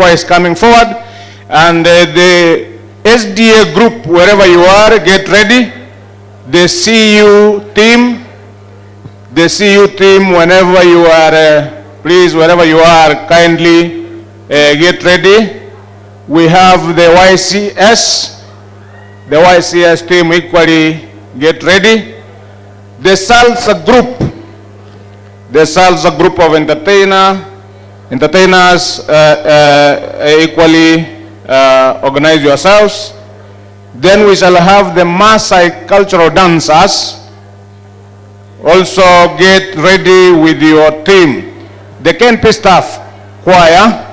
choir is coming forward. And the SDA group, wherever you are, get ready. The CU team, the CU team, whenever you are, please, wherever you are, kindly get ready. We have the YCS, the YCS team equally get ready. The Salsa group, the Salsa group of entertainers equally organize yourselves. Then we shall have the Maasai cultural dancers. Also get ready with your team. The KNP staff choir,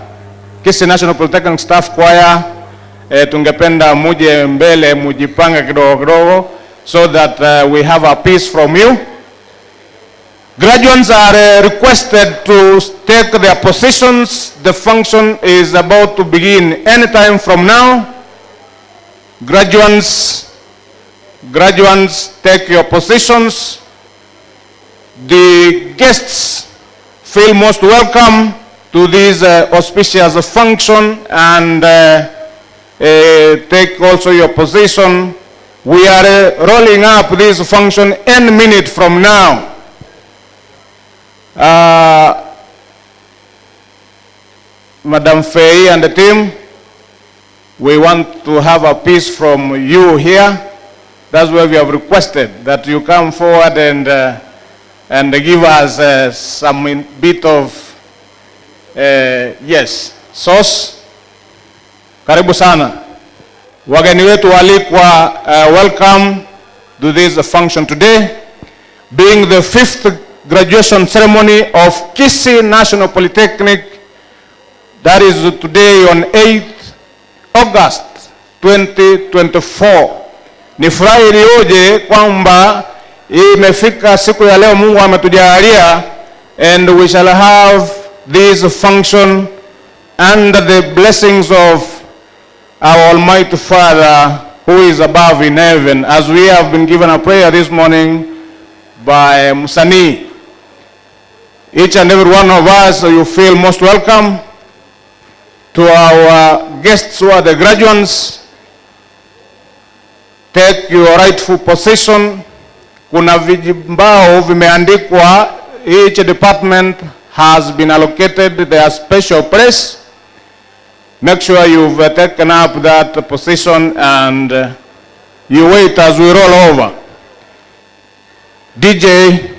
Kisii National Polytechnic staff choir, tungependa muje mbele mujipange kidogo kidogo so that we have a piece from you. Graduates are requested to take their positions. The function is about to begin anytime from now. Graduates, graduates, take your positions. The guests feel most welcome to this auspicious function and take also your position. We are rolling up this function any minute from now. Madam Faye and the team, we want to have a piece from you here. That's why we have requested that you come forward and give us some bit of yes, sauce. Karibu sana. Wageni wetu waalikwa, welcome to this function today, being the fifth graduation ceremony of Kisii National Polytechnic. That is today on 8th August 2024. Ni furaha iliyoje kwamba imefika siku ya leo, Mungu ametujalia and we shall have this function under the blessings of our Almighty Father who is above in heaven, as we have been given a prayer this morning by Musani. Each and every one of us, you feel most welcome. To our guests who are the graduates, take your rightful position. Kuna vijimbao vimeandikwa, each department has been allocated their special place. Make sure you've taken up that position and you wait as we roll over. DJ.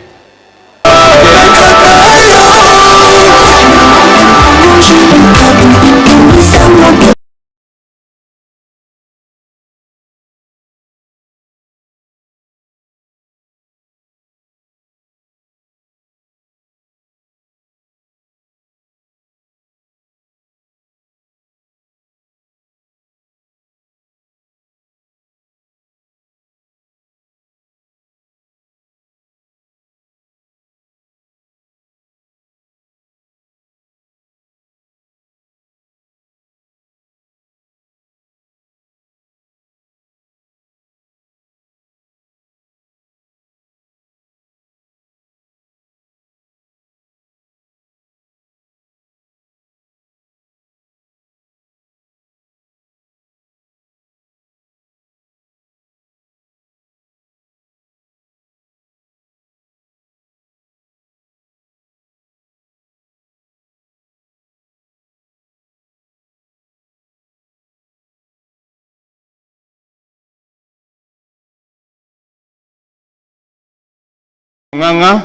Nganga,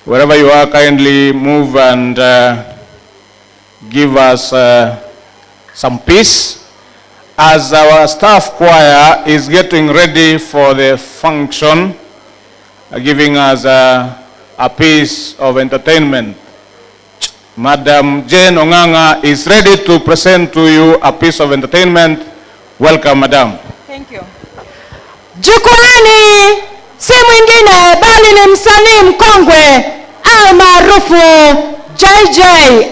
wherever you are, kindly move and give us some peace as our staff choir is getting ready for the function, giving us a piece of entertainment. Madam Jane Onganga is ready to present to you a piece of entertainment. Welcome, Madam. Thank you. Jukwaani si mwingine bali ni msanii mkongwe almaarufu JJ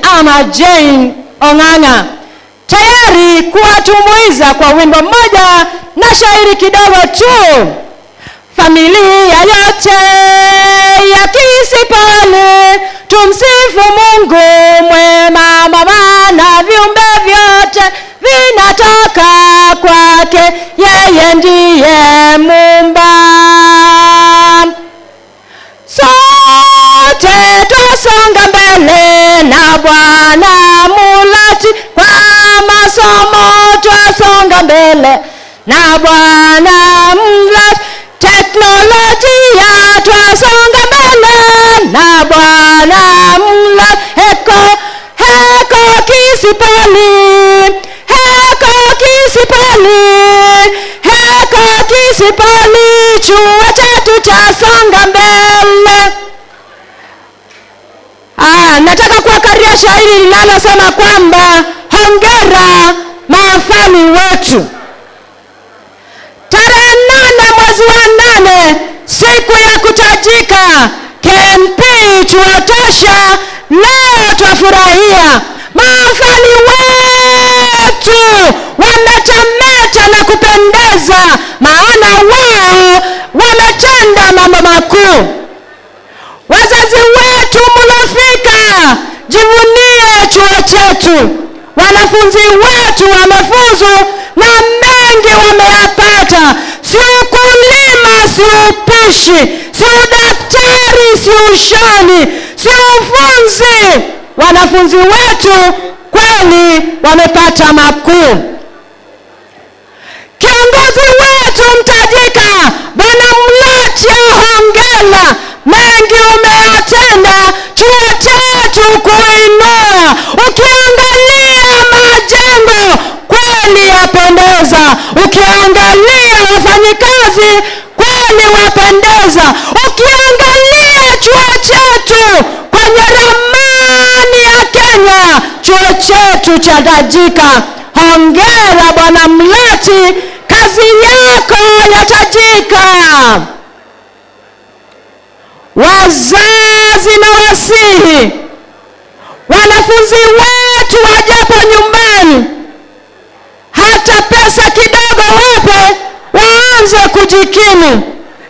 ama Jane Onganga, tayari kuwatumbuiza kwa wimbo mmoja na shairi kidogo tu. Familia yote ya Kisii Poly, tumsifu Mungu mwema, mama na viumbe. Vinatoka kwake, yeye ndiye Muumba. Sote twasonga mbele na Bwana Mulati, kwa masomo twasonga mbele na Bwana Mulati, teknolojia twasonga mbele na Bwana Mulati, heko heko Kisii Poly, heko Kisii Poly, heko Kisii Poly, chuo chetu chasonga mbele. Ah, nataka kuwakaria shairi linalosema kwamba hongera maafani wetu. Tarehe 8 mwezi wa 8, siku ya kutajika KNP chuo tosha, leo twafurahia maafani wetu wametameta na kupendeza, maana wao wametenda mambo makuu. Wazazi wetu mlofika, jivunie chuo chetu. Wanafunzi wetu wamefuzu na mengi wameyapata. Si ukulima, si upishi, si udaktari, si ushoni, si ufunzi. Wanafunzi wetu kweli wamepata makuu. Kiongozi wetu mtajika Bwana Mlatya, hongera, mengi umeyatenda, chuo chetu kuinua. Ukiangalia majengo kweli yapendeza, ukiangalia wafanyikazi kweli wapendeza, ukiangalia chuo chetu kwenye ramani ya Kenya, chuo chetu chatajika. Hongera Bwana Mlati, kazi yako yatajika. Wazazi na wasihi, wanafunzi wetu wajapo nyumbani, hata pesa kidogo wape, waanze kujikimu.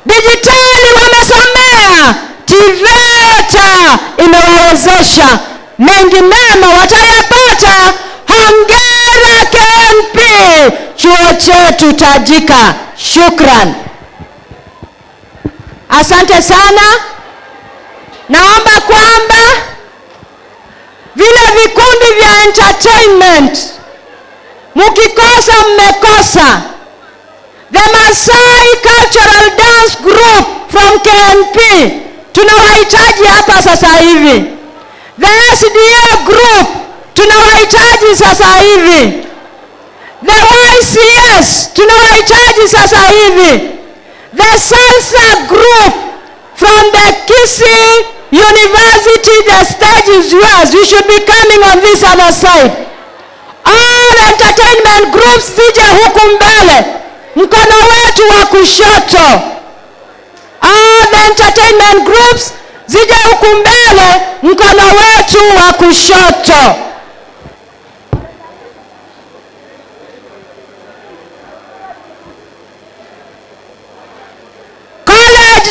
Dijitali wamesomea, TVETA imewawezesha, mengi mema watayapata. Hongera KNP, chuo chetu tajika. Shukran, asante sana. Naomba kwamba vile vikundi vya entertainment mkikosa, mmekosa. The Masai Cultural Dance Group from KNP tunawahitaji hapa sasa hivi. The SDA Group tunawahitaji sasa hivi. The YCS tunawahitaji sasa hivi. The Salsa Group from the Kisii University, the stage is yours. You should be coming on this other side. All entertainment groups zije huku mbele, mkono wetu wa kushoto. All the entertainment groups zije huku mbele, mkono wetu wa kushoto. College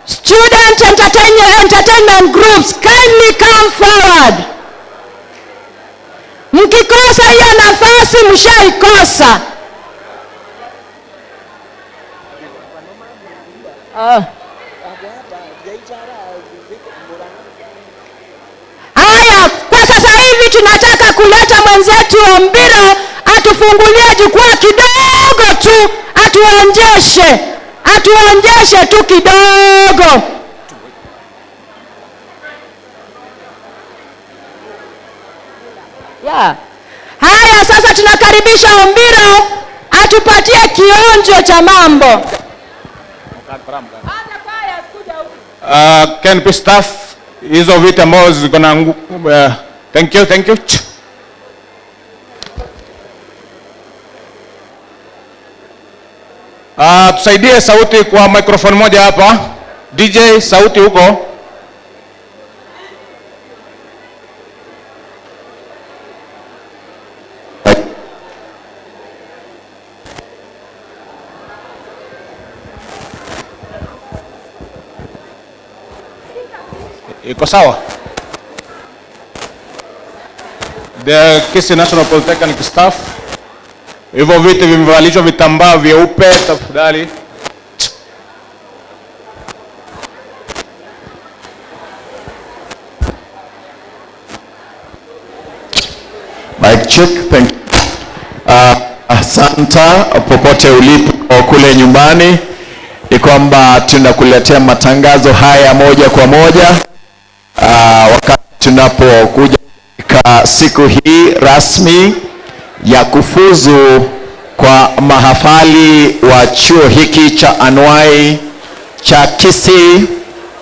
student entertainment groups, kindly come forward. Mkikosa hiyo nafasi mshaikosa. Haya, kwa sasa hivi tunataka kuleta mwenzetu Ombiro atufungulie jukwaa kidogo tu, atuonjeshe tu kidogo. Yeah. Haya, sasa tunakaribisha Ombiro atupatie kionjo cha mambo. KNP staff, hizo viti ambazo ziko na thank you, thank you. Tusaidie sauti kwa microphone moja hapa. DJ, sauti huko. Iko sawa? The Kisii National Polytechnic staff. Hivyo viti vimevalishwa vitambaa vyeupe, tafadhali. Mic check, thank you. Asante popote ulipo kule nyumbani, ni kwamba tunakuletea matangazo haya moja kwa moja wakati tunapokuja katika siku hii rasmi ya kufuzu kwa mahafali wa chuo hiki cha anuai cha Kisii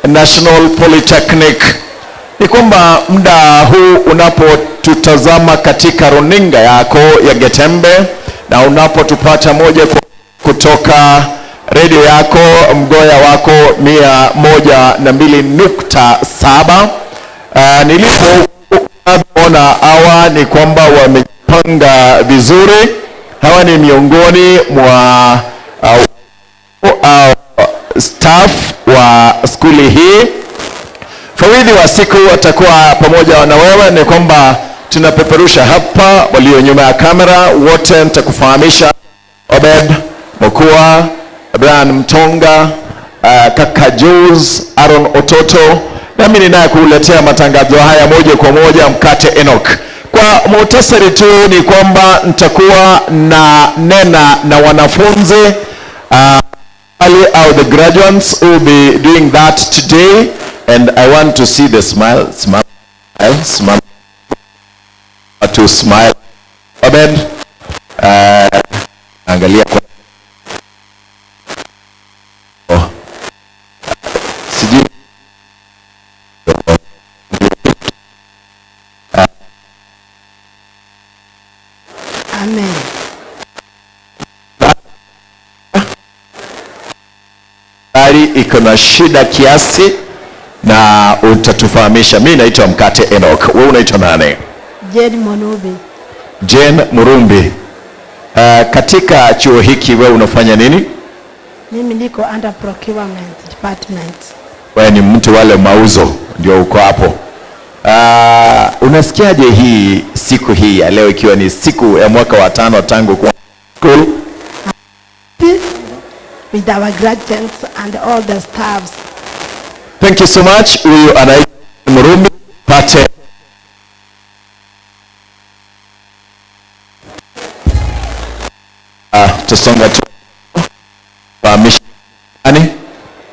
National Polytechnic. Ni kwamba muda huu unapotutazama katika runinga yako ya Getembe na unapotupata moja kwa kutoka redio yako mgoya wako 102.7. Nilipo ona hawa ni kwamba wamejipanga vizuri. Hawa ni miongoni mwa staff wa skuli hii. Fawidhi wa siku watakuwa pamoja na wewe, ni kwamba tunapeperusha hapa, walio nyuma ya kamera wote nitakufahamisha: Obed Mokua, Brian Mtonga, Kaka Jules, Aaron Ototo, nami ninaye kuletea matangazo haya moja kwa moja, Mkate Enoch. Kwa muhtasari tu ni kwamba nitakuwa na nena na wanafunzi au the graduates who will be doing that today, and I want to see the smile, smile, smile, to smile. Obed, angalia kwa oh. Sijui Amen. Hali iko na shida kiasi na utatufahamisha. Mi naitwa Mkate Enoch, wewe unaitwa nani? Jane Monubi. Jane Murumbi. Katika chuo hiki wewe unafanya nini? Mimi niko under procurement department. Wewe ni mtu wale mauzo ndio uko hapo. Unasikiaje hii siku hii ya leo ikiwa ni siku ya mwaka wa tano tangu kwa school? With our graduates and all the staffs. Thank you so much. Huyu anaitwa Murumbi pate tusonga tu fahamisha nani?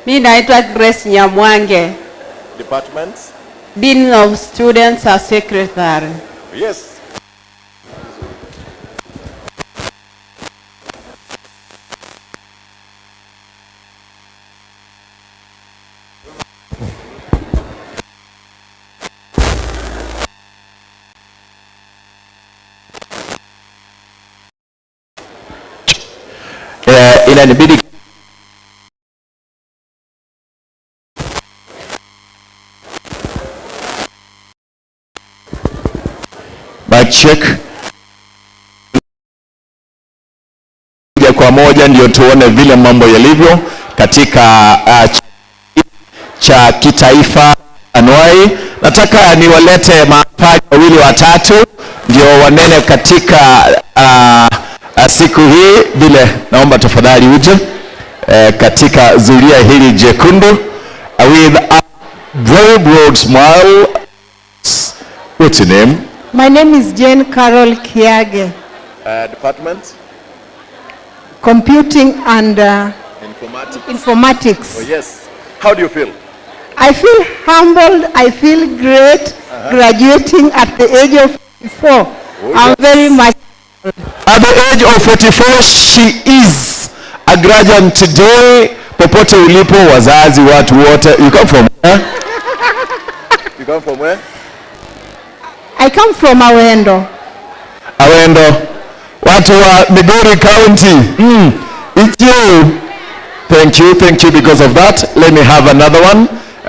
Mi naitwa Grace Nyamwange, Department? Dean of Students as Secretary. Yes. Inanibidi mic check moja kwa moja ndio tuone vile mambo yalivyo katika cha kitaifa anuai. Nataka niwalete mapaji wawili watatu ndio wanene katika siku hii. Vile naomba tafadhali uje katika zulia hili jekundu with a very broad smile. What's your name? My name is Jane Carol Kiage. Department? Computing and Informatics. Informatics. Oh, yes. How do you feel? I feel humbled. I feel great graduating at the age of 44. Oh, I'm yes. very much. At the age of 44, she is a graduate today. Popote ulipo, wazazi, watu wote. You come from where? You come from where? I come from Awendo. Awendo. Watu wa Migori County. It's you. Thank you, thank you because of that. Let me have another one,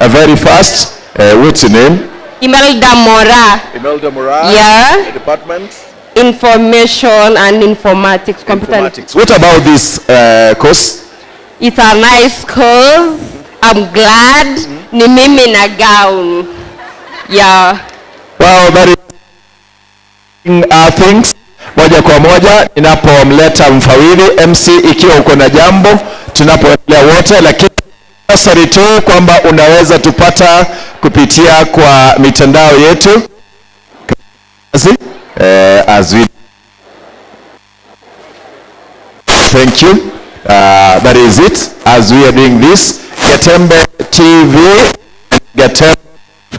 very fast. What's your name? Imelda Mora. Imelda Mora. Yeah. Department? Information and Informatics. Computer. Informatics. What about this course? It's a nice course. I'm glad. Ni mimi na gown. Yeah. Wow, that is things. Moja kwa moja ninapomleta mfawidhi MC, ikiwa uko na jambo tunapoendelea wote, lakini sasa tu kwamba unaweza tupata kupitia kwa mitandao yetu kazi, as we thank you. That is it as we are doing this. Getembe TV, Getembe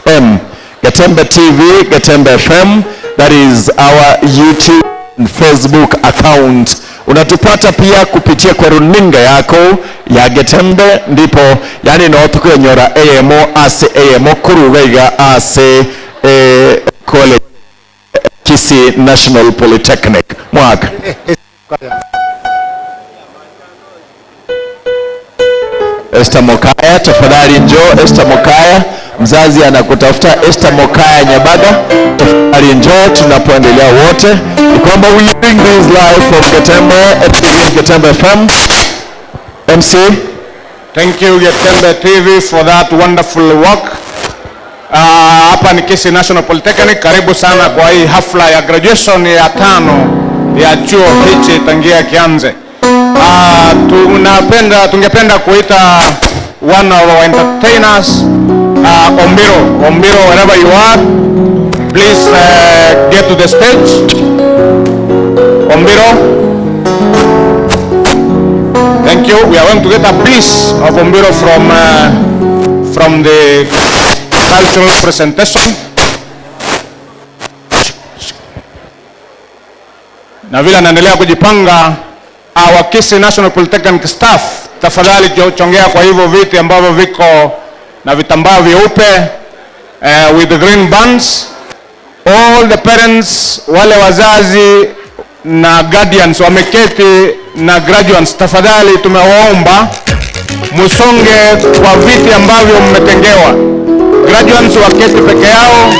FM, Getembe TV, Getembe FM, that is our YouTube and Facebook account. Unatupata pia kupitia kwa runinga yako ya Getembe, ndipo yani notukenyora AMO ase AMO kurugaiga ase college Kisii National Polytechnic mwaka. Esther Mokaya, tafadhali njoo. Esther Mokaya, mzazi anakutafuta. Esther Mokaya Nyabaga, tafadhali njoo. Tunapoendelea wote ni kwamba we bring this live from Getembe TV, Getembe FM. MC, Thank you Getembe TV for that wonderful work. Hapa ni Kisii National Polytechnic. Karibu sana kwa hii hafla ya graduation ya 5 ya chuo hichi tangia kianze. Tungependa kuita one of our entertainers, Ombiro. Ombiro, wherever you are, please get to the stage. Ombiro. Thank you. We are going to get a piece of Ombiro from the cultural presentation. Na vile anaendelea kujipanga, our Kisii National Polytechnic staff, tafadhali chongea kwa hivyo viti ambavyo viko na vitambaa vyeupe, with the green bands. All the parents, wale wazazi na guardians wameketi na graduates, tafadhali tumewaomba musonge kwa viti ambavyo mmetengewa. Graduates waketi peke yao.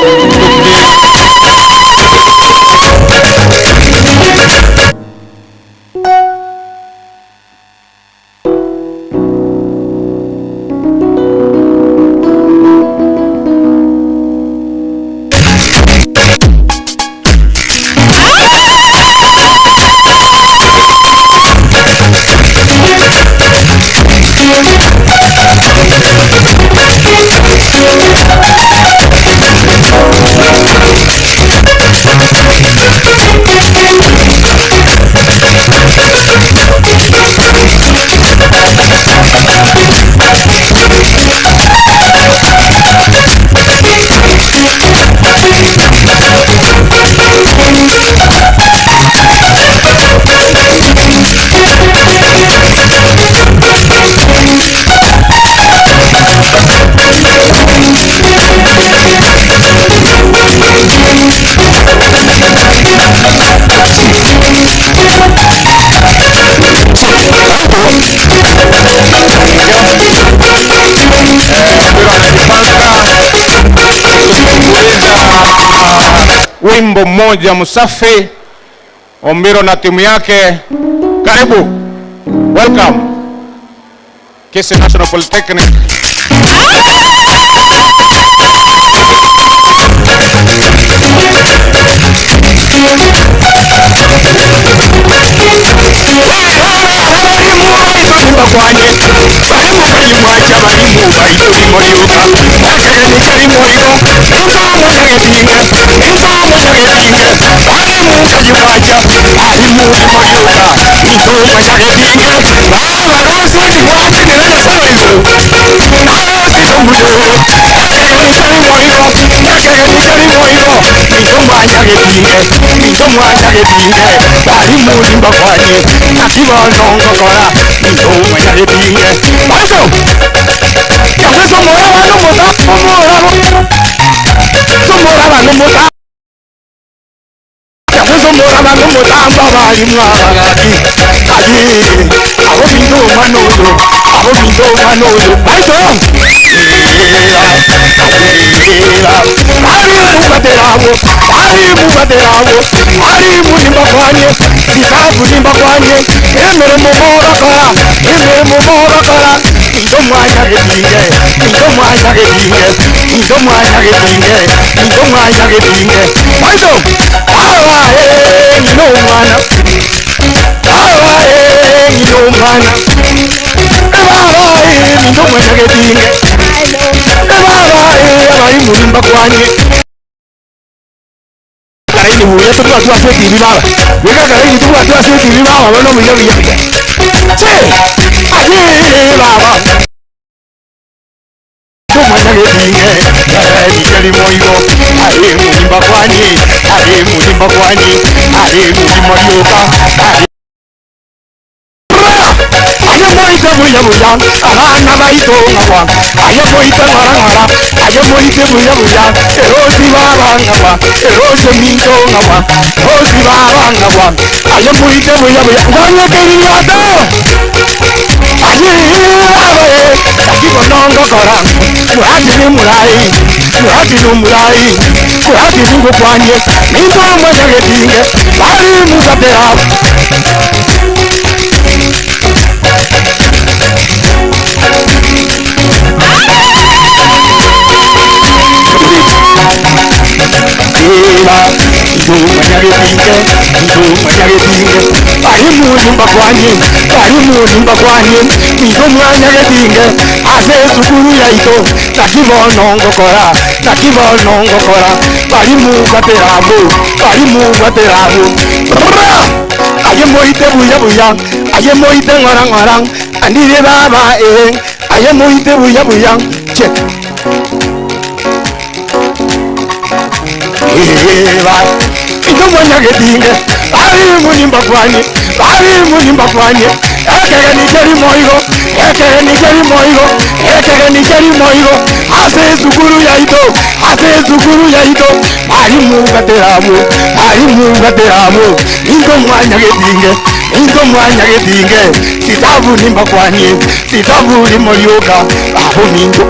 Wimbo mmoja msafi, Ombiro na timu yake. Karibu, welcome Kisii National Polytechnic. Tobwatwe ase etibi baba. Beka akaraini tobwatwe ase etibi baba bono buya buya buya. Che! Aye baba. Tomwanyagetinge nichari moigo aye mulimba kwani aye mulimba kwani aye mulimba rioka aye Aye moite buya buya abana baito ng'abwa aye moite ng'ora ng'ora aye moite buya buya erosi baba ng'abwa erosi minto ng'abwa erosi baba ng'abwa aye moite buya buya ngonyekeriato aye baba e naki bono ngokora murati ni murai murati ni murai murati ningokwanie minto mwanyagetinge bari musatera. Ase esukuru yaito naki bono ngokora naki bono ngokora barimu baterabu barimu baterabu aye moite buya buya aye moite ng'ora ng'ora andire baba eh aye moite buya buya che eba into mwanyagetinge bari munyumba kwanye bari munyumba kwanye ekege nicheri moigo ekege nicheri moigo ekege nicheri moigo ase esukuru yaito ase esukuru yaito barimu gaterabu barimu gaterabu into mwanyagetinge into mwanyagetinge sitabu nimbakwanye sitabu limorioka abo minto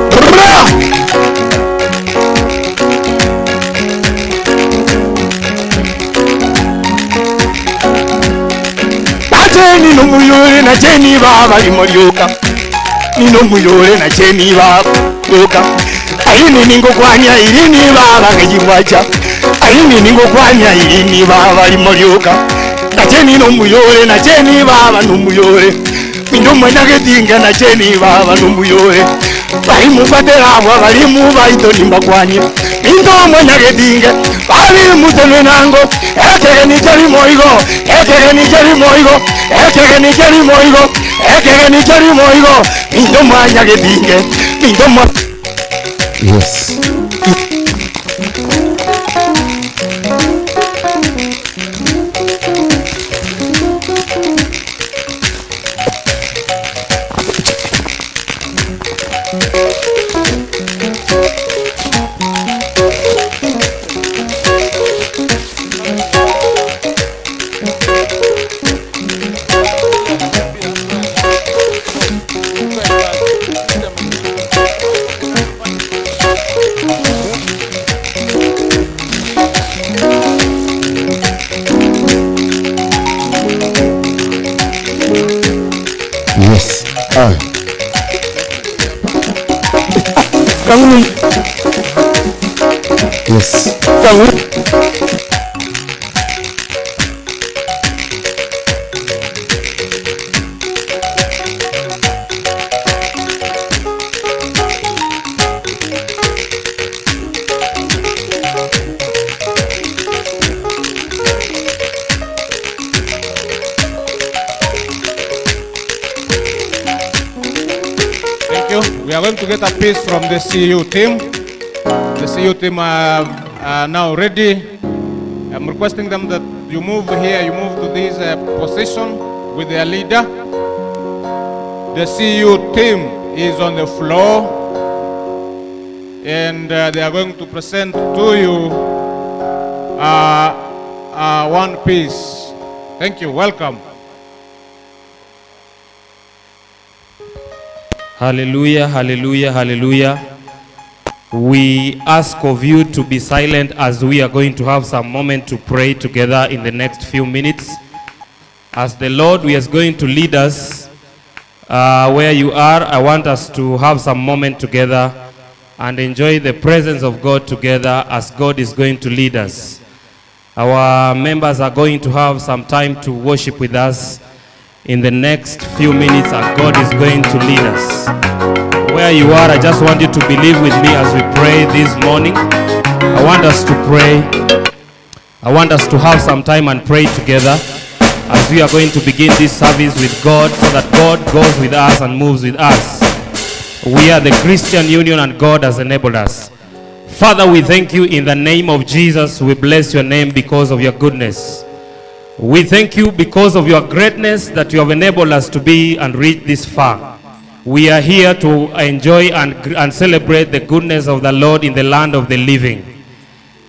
Nacheni nomuyore nacheni baba limorioka ninomuyore nacheni baba yoka aini ningokwanya irini baba ngejimwacha aini ningokwanya irini baba limorioka nacheni nomuyore nacheni baba nomuyore mindo mwanyagetinga nacheni baba nomuyore balimubaterabwa balimu baito nimbakwanye mindo mwanyagetinge balimutenenango ekege nicheri moigo ekege nicheri moigo ekege nicheri moigo ekege nicheri moigo mindo mwanyagetinge mindo mwa Yes. Yes. Ah. Yes. Thank you. We are going to get a piece from the CU team. The CU team are, are now ready. I'm requesting them that you move here, you move to this uh, position with their leader. The CU team is on the floor and uh, they are going to present to you uh, one piece. Thank you. Welcome. Hallelujah, hallelujah, hallelujah. We ask of you to be silent as we are going to have some moment to pray together in the next few minutes. As the Lord is going to lead us uh, where you are, I want us to have some moment together and enjoy the presence of God together as God is going to lead us. Our members are going to have some time to worship with us in the next few minutes and God is going to lead us. Where you are, I just want you to believe with me as we pray this morning. I want us to pray. I want us to have some time and pray together as we are going to begin this service with God so that God goes with us and moves with us. We are the Christian Union and God has enabled us. Father, we thank you in the name of Jesus. We bless your name because of your goodness. We thank you because of your greatness that you have enabled us to be and reach this far. We are here to enjoy and, and celebrate the goodness of the Lord in the land of the living.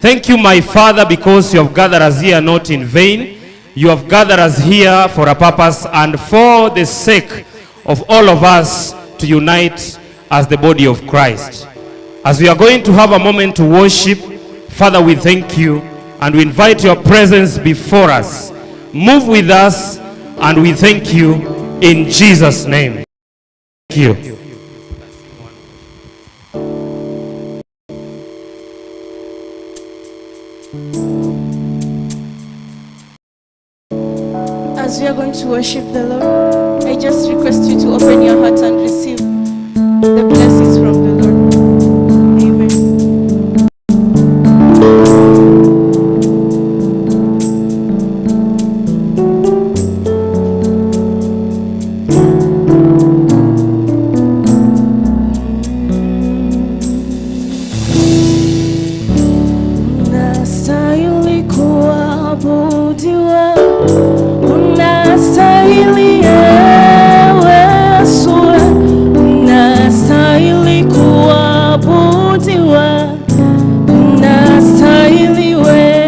Thank you, my Father, because you have gathered us here not in vain. You have gathered us here for a purpose and for the sake of all of us to unite as the body of Christ. As we are going to have a moment to worship, Father, we thank you and we invite your presence before us. Move with us and we thank you in Jesus' name. Thank you. As we are going to worship the Lord, I just request you to open your heart and receive the blessings from the Lord. Amen. Unastahili kuabudiwa, unastahili ewe Yesu, unastahili kuabudiwa, unastahili we,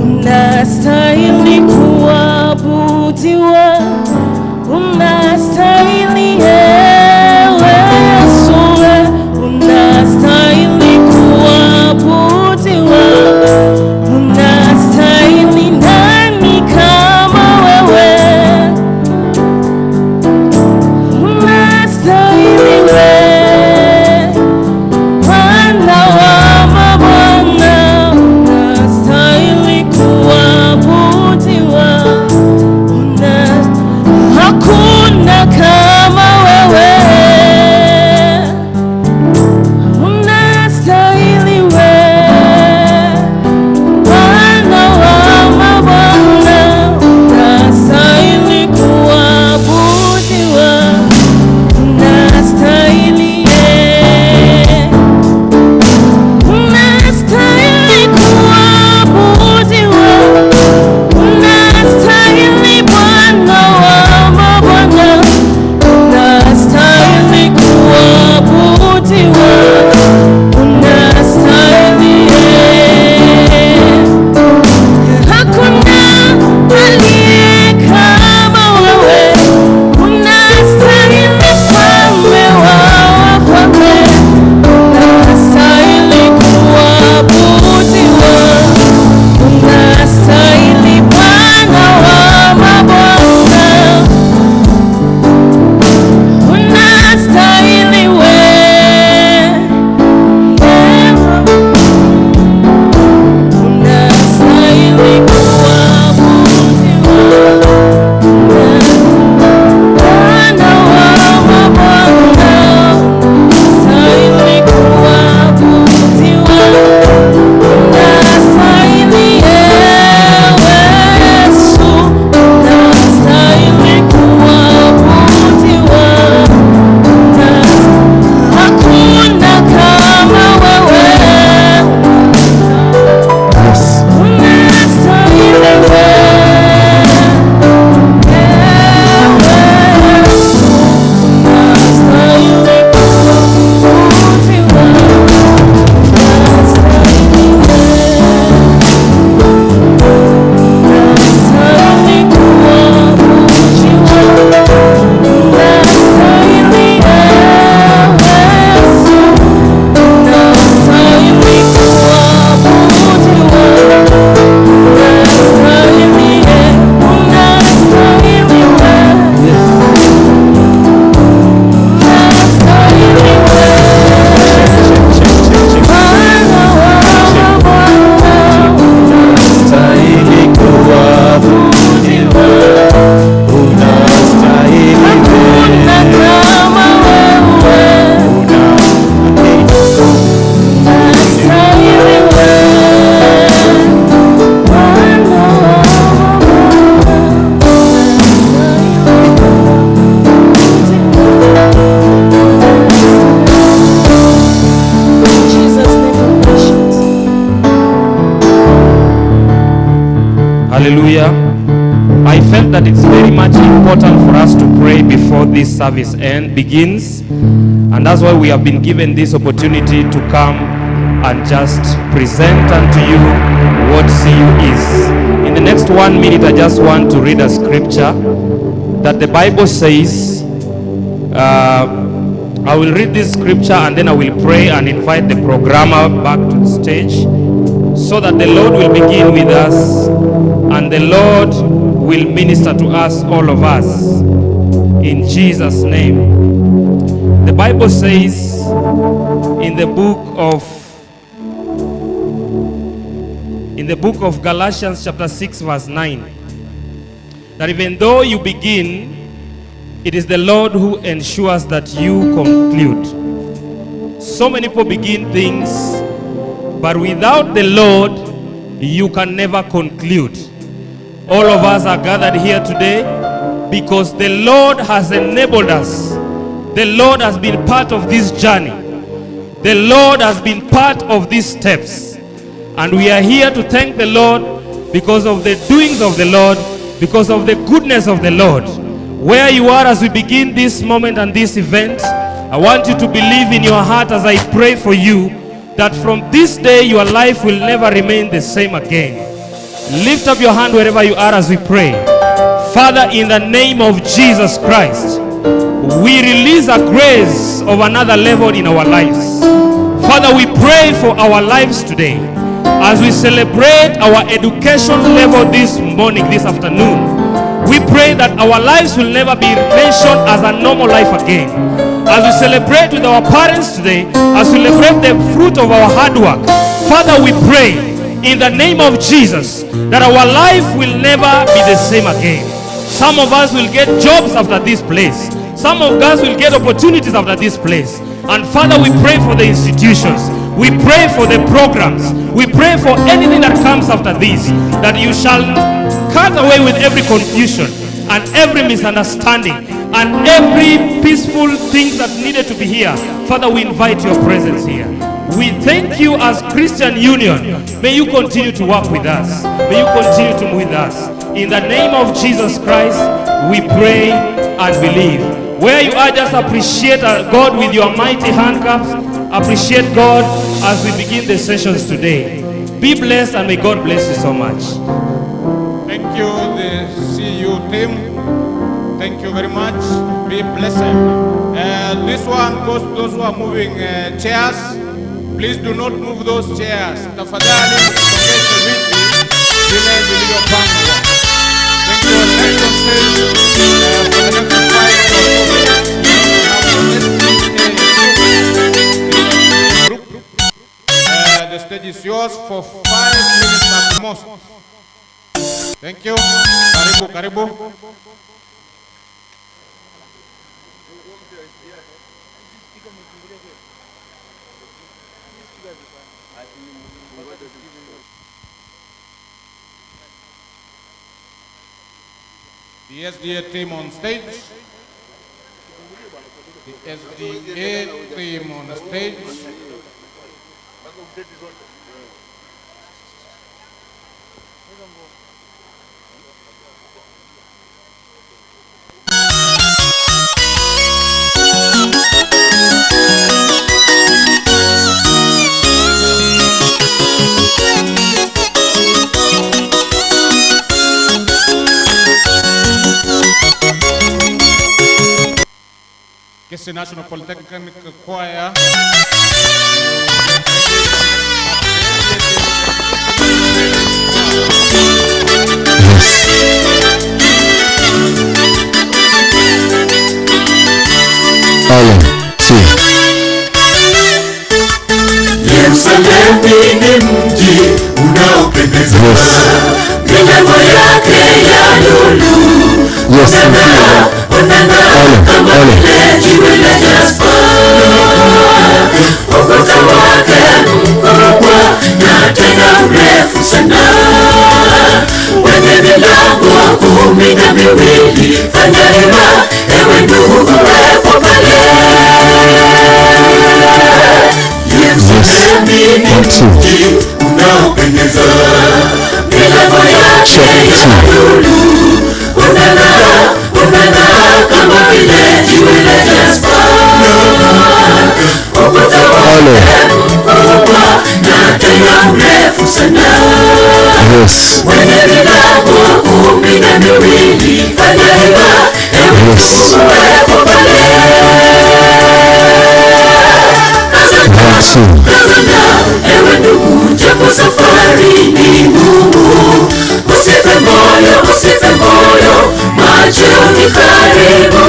unastahili kuabudiwa, unastahili ewe Yesu, unastahili kuabudiwa, unastahili nani kama wewe, unastahili we, Bwana wa mabwana, unastahili kuabudiwa, unastahili. Hallelujah. I felt that it's very much important for us to pray before this service end begins. And that's why we have been given this opportunity to come and just present unto you what CU is. In the next 1 minute, I just want to read a scripture that the Bible says. I will read this scripture and then I will pray and invite the programmer back to the stage so that the Lord will begin with us and the Lord will minister to us, all of us, in Jesus' name. The Bible says in the book of in the book of Galatians chapter 6 verse 9 that even though you begin, it is the Lord who ensures that you conclude. So many people begin things, but without the Lord, you can never conclude. All of us are gathered here today because the Lord has enabled us. The Lord has been part of this journey. The Lord has been part of these steps. And we are here to thank the Lord because of the doings of the Lord, because of the goodness of the Lord. Where you are as we begin this moment and this event, I want you to believe in your heart as I pray for you that from this day your life will never remain the same again. Lift up your hand wherever you are as we pray. Father, in the name of Jesus Christ, we release a grace of another level in our lives. Father, we pray for our lives today as we celebrate our education level this morning, this afternoon. We pray that our lives will never be mentioned as a normal life again. As we celebrate with our parents today, as we celebrate the fruit of our hard work, Father, we pray in the name of Jesus that our life will never be the same again. Some of us will get jobs after this place. Some of us will get opportunities after this place. And Father, we pray for the institutions. We pray for the programs. We pray for anything that comes after this, that you shall cut away with every confusion and every misunderstanding and every peaceful thing that needed to be here. Father, we invite your presence here. We thank you as Christian Union. May you continue to work with us. May you continue to move with us. In the name of Jesus Christ, we pray and believe. Where you are, just appreciate God with your mighty handcuffs. Appreciate God as we begin the sessions today. Be blessed and may God bless you so much. Thank you, the CU team. Thank you very much. Be blessed. This one goes to those who are moving chairs. Please do not move those chairs. Tafadhali msongeshe viti vile vilivyopangwa. Thank you. Next on stage, for the next 5 or so minutes, we have the group. The stage is yours for 5 minutes at most. Thank you. Karibu, karibu. The SDA team on stage. The SDA team on stage. Kisii National Polytechnic Choir. Haya, si. Yerusalemu ni mji unaopendeza, milango yake ya lulu Yes, unang'aa kama vile jiwe la jaspa. Ukuta wake mkubwa na tena mrefu sana, wenye milango 12. Fanya hima, ewe ndugu, uwepo pale. Yerusalemu ni mji unaopendeza, milango yake Ole. Na tena mrefu sana. Yes. Wenye milango 12 fanya hima, ewe Yes. uwepo pale. One, two. Kazana, ewe ndugu, japo safari ni ngumu, usife moyo, usife moyo, macheo ni karibu.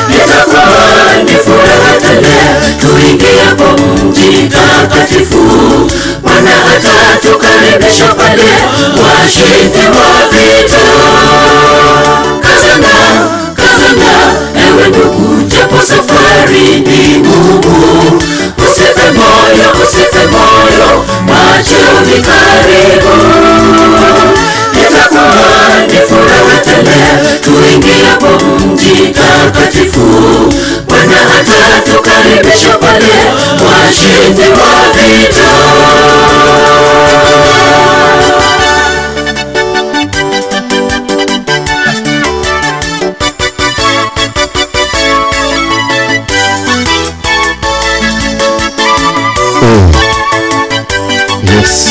Itakuwa ni furaha tele tuingiapo mji takatifu, Bwana atatukaribisha pale, washindi wa vita. Kazana, kazana, ewe ndugu, japo safari ni ngumu, usife moyo, usife moyo, macheo ni karibu. Itakuwa ni furaha tele tuingiapo mji takatifu, Bwana atatukaribisha pale, washindi wa vita. Oh. Yes.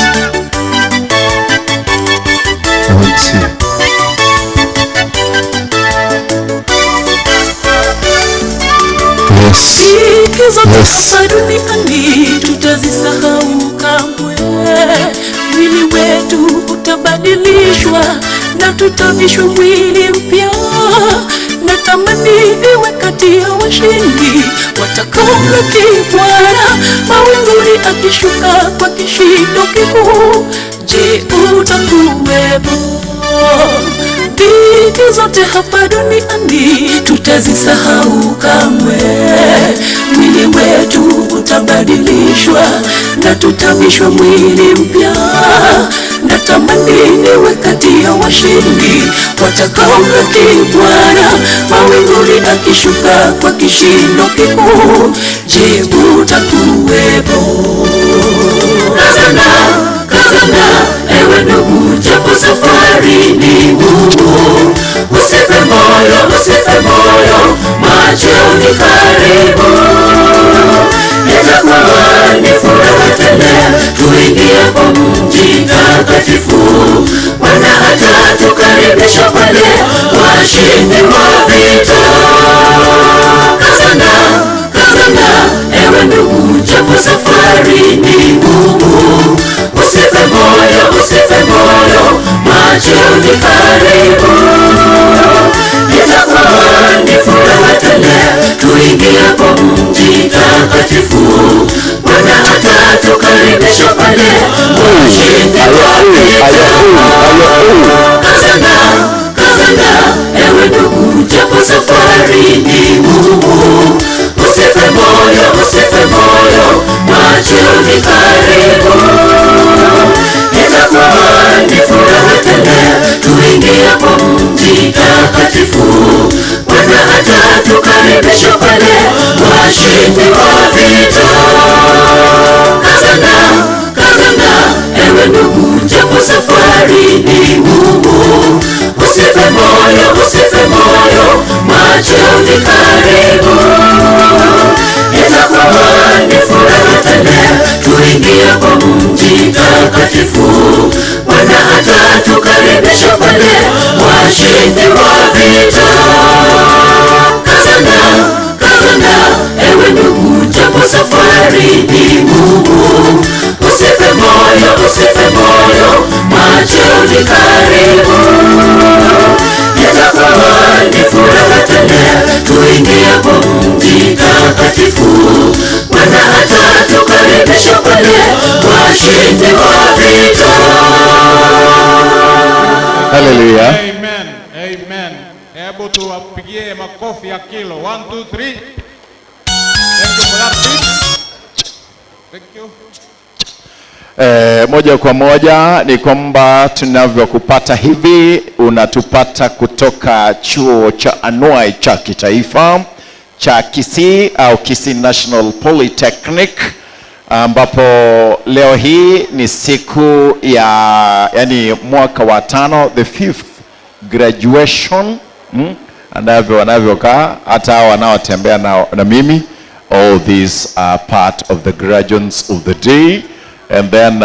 One, two. Yes. Dhiki zote Yes. hapa duniani tutazisahau kamwe. Mwili wetu utabadilishwa na tutavishwa mwili mpya. Natamani iwe kati ya washindi watakaomlaki Bwana mawinguni akishuka kwa kishindo kikuu. Je, utakuwepo? Dhiki zote hapa duniani tutazisahau kamwe. Mwili wetu utabadilishwa na tutavishwa mwili mpya. Natamani niwe kati ya washindi watakaomlaki Bwana mawinguni akishuka kwa kishindo kikuu. Je, utakuwepo? Kazana, kazana, ewe ndugu, japo safari ni ngumu, usife moyo, usife moyo, macheo ni karibu. Itakuwa ni furaha tele tuingiapo mji takatifu, Bwana atatukaribisha pale, washindi wa vita. Kazana, kazana, ewe ndugu, japo safari ni ngumu, usife moyo, usife moyo, macheo ni karibu. Itakuwa ni furaha tele tuingiapo mji takatifu, Bwana atatukaribisha pale, washindi wa vita. Kazana, kazana, ewe ndugu, japo safari ni ngumu, usife moyo, usife moyo, macheo ni karibu. Itakuwa ni furaha tele tuingiapo mji takatifu, Bwana atatukaribisha pale, washindi wa vita. Kazana, kazana, ewe ndugu, japo safari ni ngumu, usife moyo, usife moyo, macheo ni karibu. Itakuwa ni furaha tele tuingiapo mji takatifu, Bwana atatukaribisha pale, washindi wa vita. Kazana, kazana, ewe ndugu, japo safari ni ngumu, usife moyo, usife moyo, macheo ni karibu. Itakuwa ni furaha tele tuingiapo mji takatifu, Bwana atatukaribisha pale, washindi wa vita. Hallelujah. Amen. Amen. Hebu tuwapigie makofi ya kilo. 1 2 3. Thank you for that beat. Thank you. Moja kwa moja ni kwamba tunavyokupata hivi, unatupata kutoka chuo cha anuai cha kitaifa cha Kisii au Kisii National Polytechnic, ambapo leo hii ni siku ya yani mwaka wa tano, the fifth graduation, Andavyo wanavyokaa hata hao wanaotembea na mimi All these are part of the graduates of the day. And then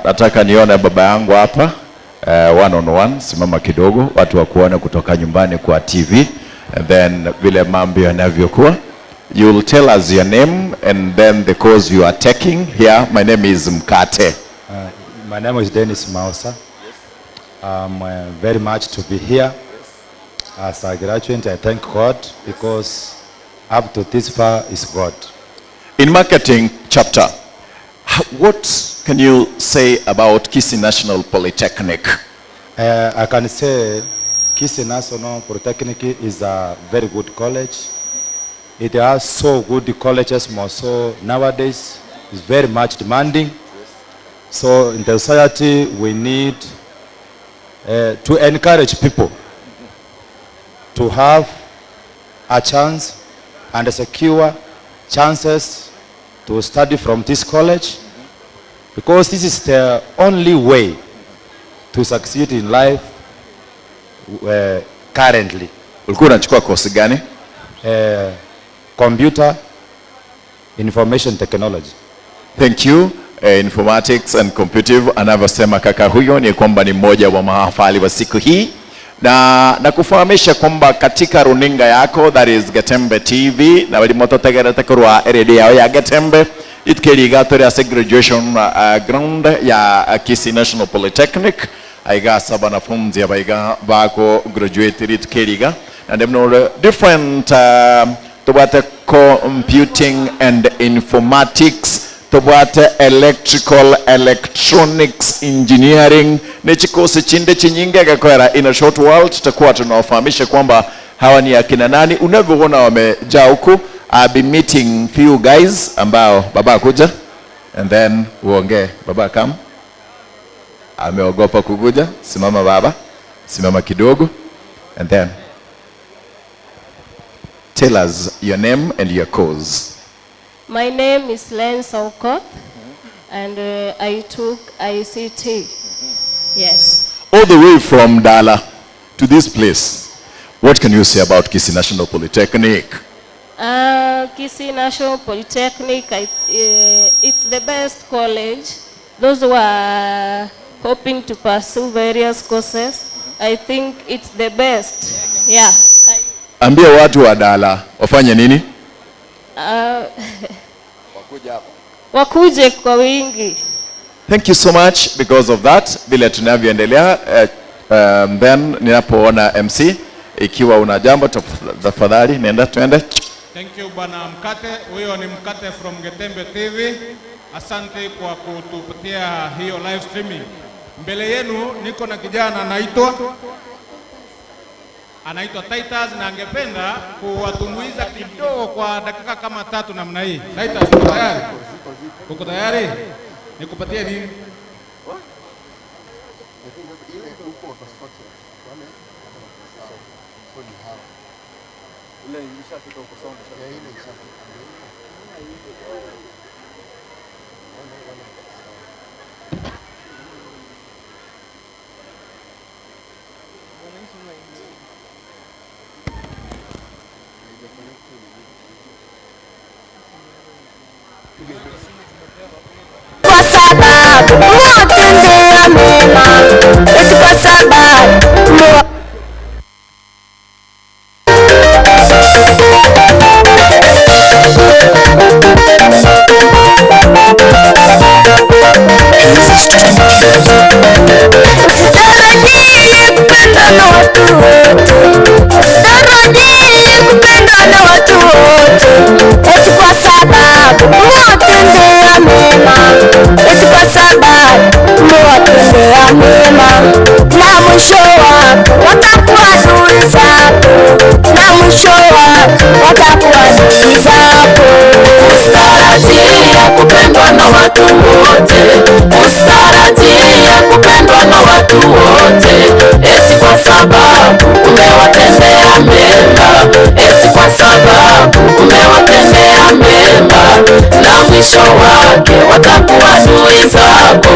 nataka nione baba yangu hapa one on one, simama kidogo watu wakuone kutoka nyumbani kwa TV and then vile mambo yanavyokuwa. You will tell us your name and then the course you are taking here. My name is Mkate. My name is Dennis Mausa. I'm very much to be here. As a graduate, I thank God because up to this far is God. In marketing chapter, what can you say about Kisii National Polytechnic? I can say Kisii National Polytechnic is a very good college. It has so good colleges more so nowadays. It's very much demanding. So in the society, we need to encourage people to have a chance and secure chances to study from this college, because this is the only way to succeed in life currently. Ulikuwa unachukua kosi gani? Computer Information Technology. Thank you. Informatics and computing, anavyosema kaka huyo ni kwamba ni mmoja wa mahafali wa siku hii, na nakufahamisha kwamba katika runinga yako, that is Getembe TV, na bali mototegerete korwa radio yao ya Getembe itkeriga turi ase graduation ground ya Kisii National Polytechnic aiga ase banafunzi abaiga bako graduate ritkeriga na ndemno different tobwate computing and informatics, tobwate electrical electronics engineering ni chikosi chinde chinyinge gakwera. In a short while tutakuwa tunawafahamisha kwamba hawa ni akina nani. Unavyoona wamejaa huku. I'll be meeting few guys ambao baba kuja and then uongee. Baba come. Ameogopa kukuja. Simama baba, simama kidogo and then tell us your name and your course. My name is Len Okoth, and I took ICT. Yes. All the way from Dala to this place, what can you say about Kisii National Polytechnic? Kisii National Polytechnic, it's the best college. Those who are hoping to pursue various courses, I think it's the best. Yeah. Ambia watu wa Dala wafanye nini? Wakuje kwa wingi. Thank you so much because of that. Vile tunavyoendelea, then ninapoona MC, ikiwa una jambo tafadhali nenda tuende. Thank you Bwana Mkate. Huyo ni Mkate from Getembe TV. Asante kwa kutupatia hiyo live streaming. Mbele yenu niko na kijana anaitwa Titus na angependa kuwatumbuiza kidogo kwa dakika kama 3 namna hii. Titus, uko tayari? Uko tayari? Nikupatie nini? Kwa sababu mwatendea mema, eti kwa sababu Usitarajie kupendwa na watu wote, usitarajie kupendwa na watu wote, eti kwa sababu mwatendea mema, eti kwa sababu mwatendea mema, na mwisho wako watakuwa adui zako, na mwisho wako watakuwa adui zako. Usitarajie kupendwa na watu wote, usitarajie kupendwa na watu wote, eti kwa sababu umewatendea mema, eti kwa sababu umewatendea mema, na mwisho wake watakuwa adui zako,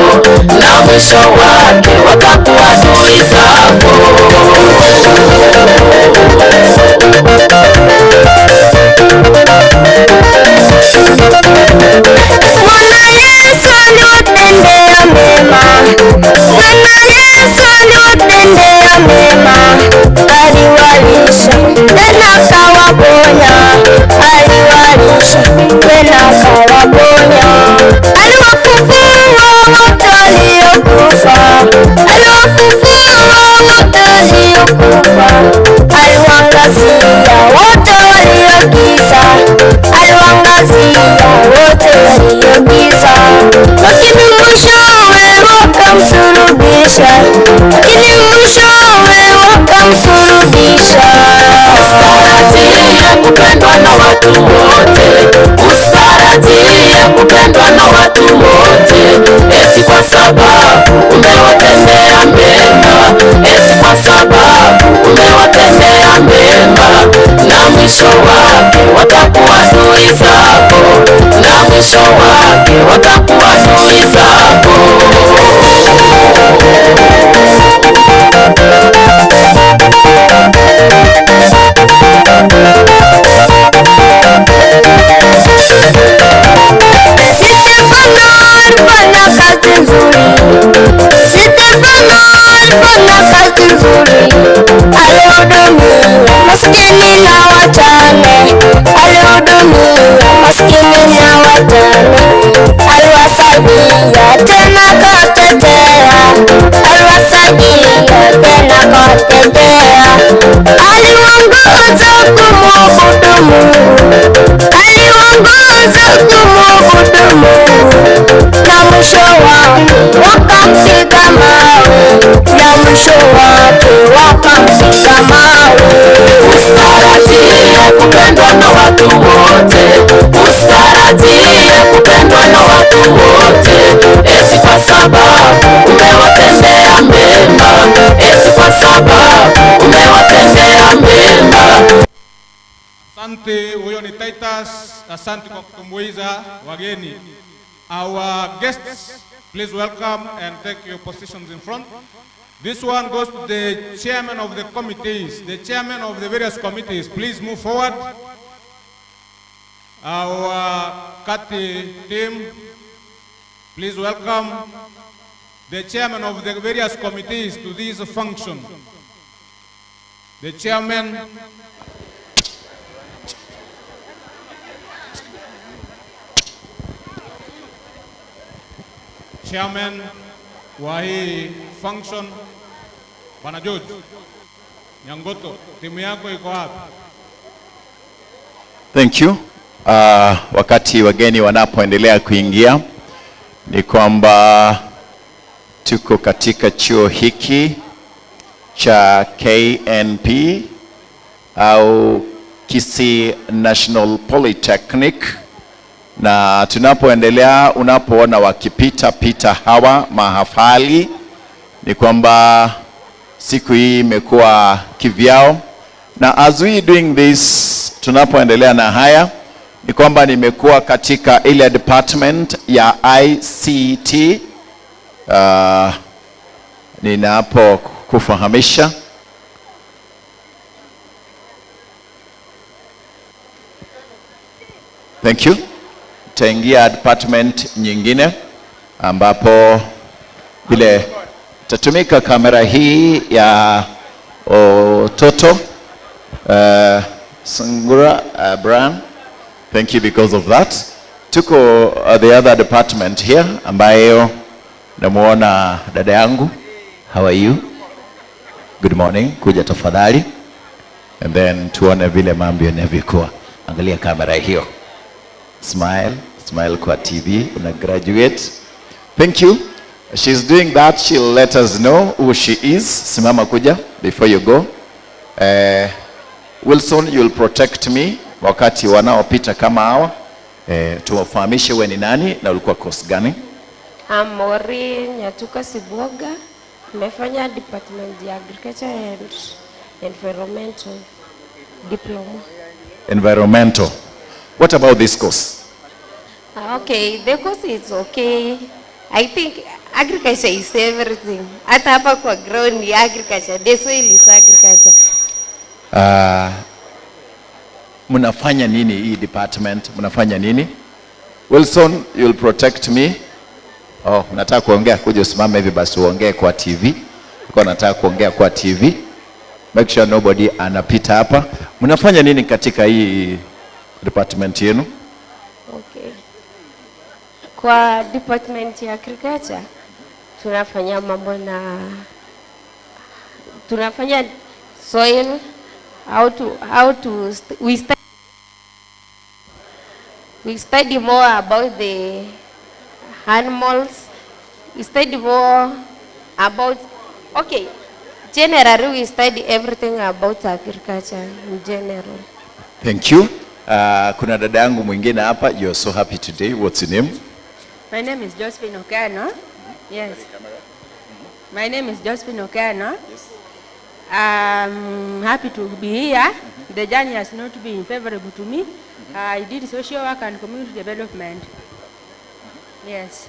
na mwisho wake watakuwa adui zako. Wakamsulubisha, lakini mwishowe wakamsulubisha. Usitarajie kupendwa na watu wote, usitarajie kupendwa na watu wote, eti kwa sababu umewatendea mema, eti kwa sababu umewatendea mema, na mwisho wake watakuwa adui zako, na mwisho wake watakuwa adui zako. Stefano alifanya kazi nzuri, Stefano alifanya kazi nzuri, alihudumia maskini na wajane, alihudumia maskini na wajane, aliwasaidia tena katetea, aliwasaidia tena katetea, aliwaongoza kumwabudu Mungu, aliwaongoza kumwabudu Mungu, na mwisho wake wakampiga mawe, na mwisho wake wakampiga mawe. Usitarajie kupendwa na watu wote, usitarajie kupendwa na watu wote, eti kwa sababu umewatendea mema, eti kwa sababu umewatendea mema. Asante, huyo ni Titus. Asante kwa kutumbuiza wageni. Our guests, please welcome and take your positions in front. This one goes to the chairman of the committees, the chairman of the various committees. Please move forward. Our Kati team, please welcome the chairman of the various committees to this function. The chairman, chairman wa hii function Bwana George Nyangoto, timu yako iko wapi? Thank you. Wakati wageni wanapoendelea kuingia ni kwamba tuko katika chuo hiki cha KNP au Kisii National Polytechnic, na tunapoendelea, unapoona wakipita pita hawa mahafali, ni kwamba siku hii imekuwa kivyao, na as we doing this, tunapoendelea na haya ni kwamba nimekuwa katika ile department ya ICT. Ninapo kufahamisha Thank you. Taingia department nyingine ambapo vile tatumika kamera hii ya Ototo Sungura Brian. Thank you because of that. Tuko the other department here ambayo namuona dada yangu. How are you? Good morning. Kuja tafadhali. And then tuone vile mambo yanavyokuwa. Angalia kamera hiyo. Smile, smile kwa TV, una graduate. Thank you. She's doing that. She'll let us know who she is. Simama kuja before you go. Wilson, you'll protect me wakati wanaopita kama hawa. Tuwafahamishe we ni nani na ulikuwa course gani? I'm Maureen Nyatuka Sibuoga. Nimefanya department ya agriculture and environmental diploma. Environmental. What about this course? Okay, the course is okay. I think agriculture is everything. Hata hapa kwa ground ni agriculture. The soil is agriculture. Mnafanya nini hii department? Mnafanya nini? Wilson, you'll protect me. Oh, unataka kuongea? Kuja usimame hivi basi uongee kwa TV. Uko nataka kuongea kwa TV. Make sure nobody anapita hapa. Mnafanya nini katika hii department yenu? Okay. Kwa department ya agriculture tunafanya mambo na tunafanya soil, how to we study more about the animals, we study more. About, okay, generally we study everything about agriculture in general. Thank you. Kuna dada yangu mwingine hapa. You are so happy today. What's your name? My name is Josephine Okano. Yes. My name is Josephine Okano. Yes. I'm happy to be here. The journey has not been favorable to me. I did social work and community development. Yes.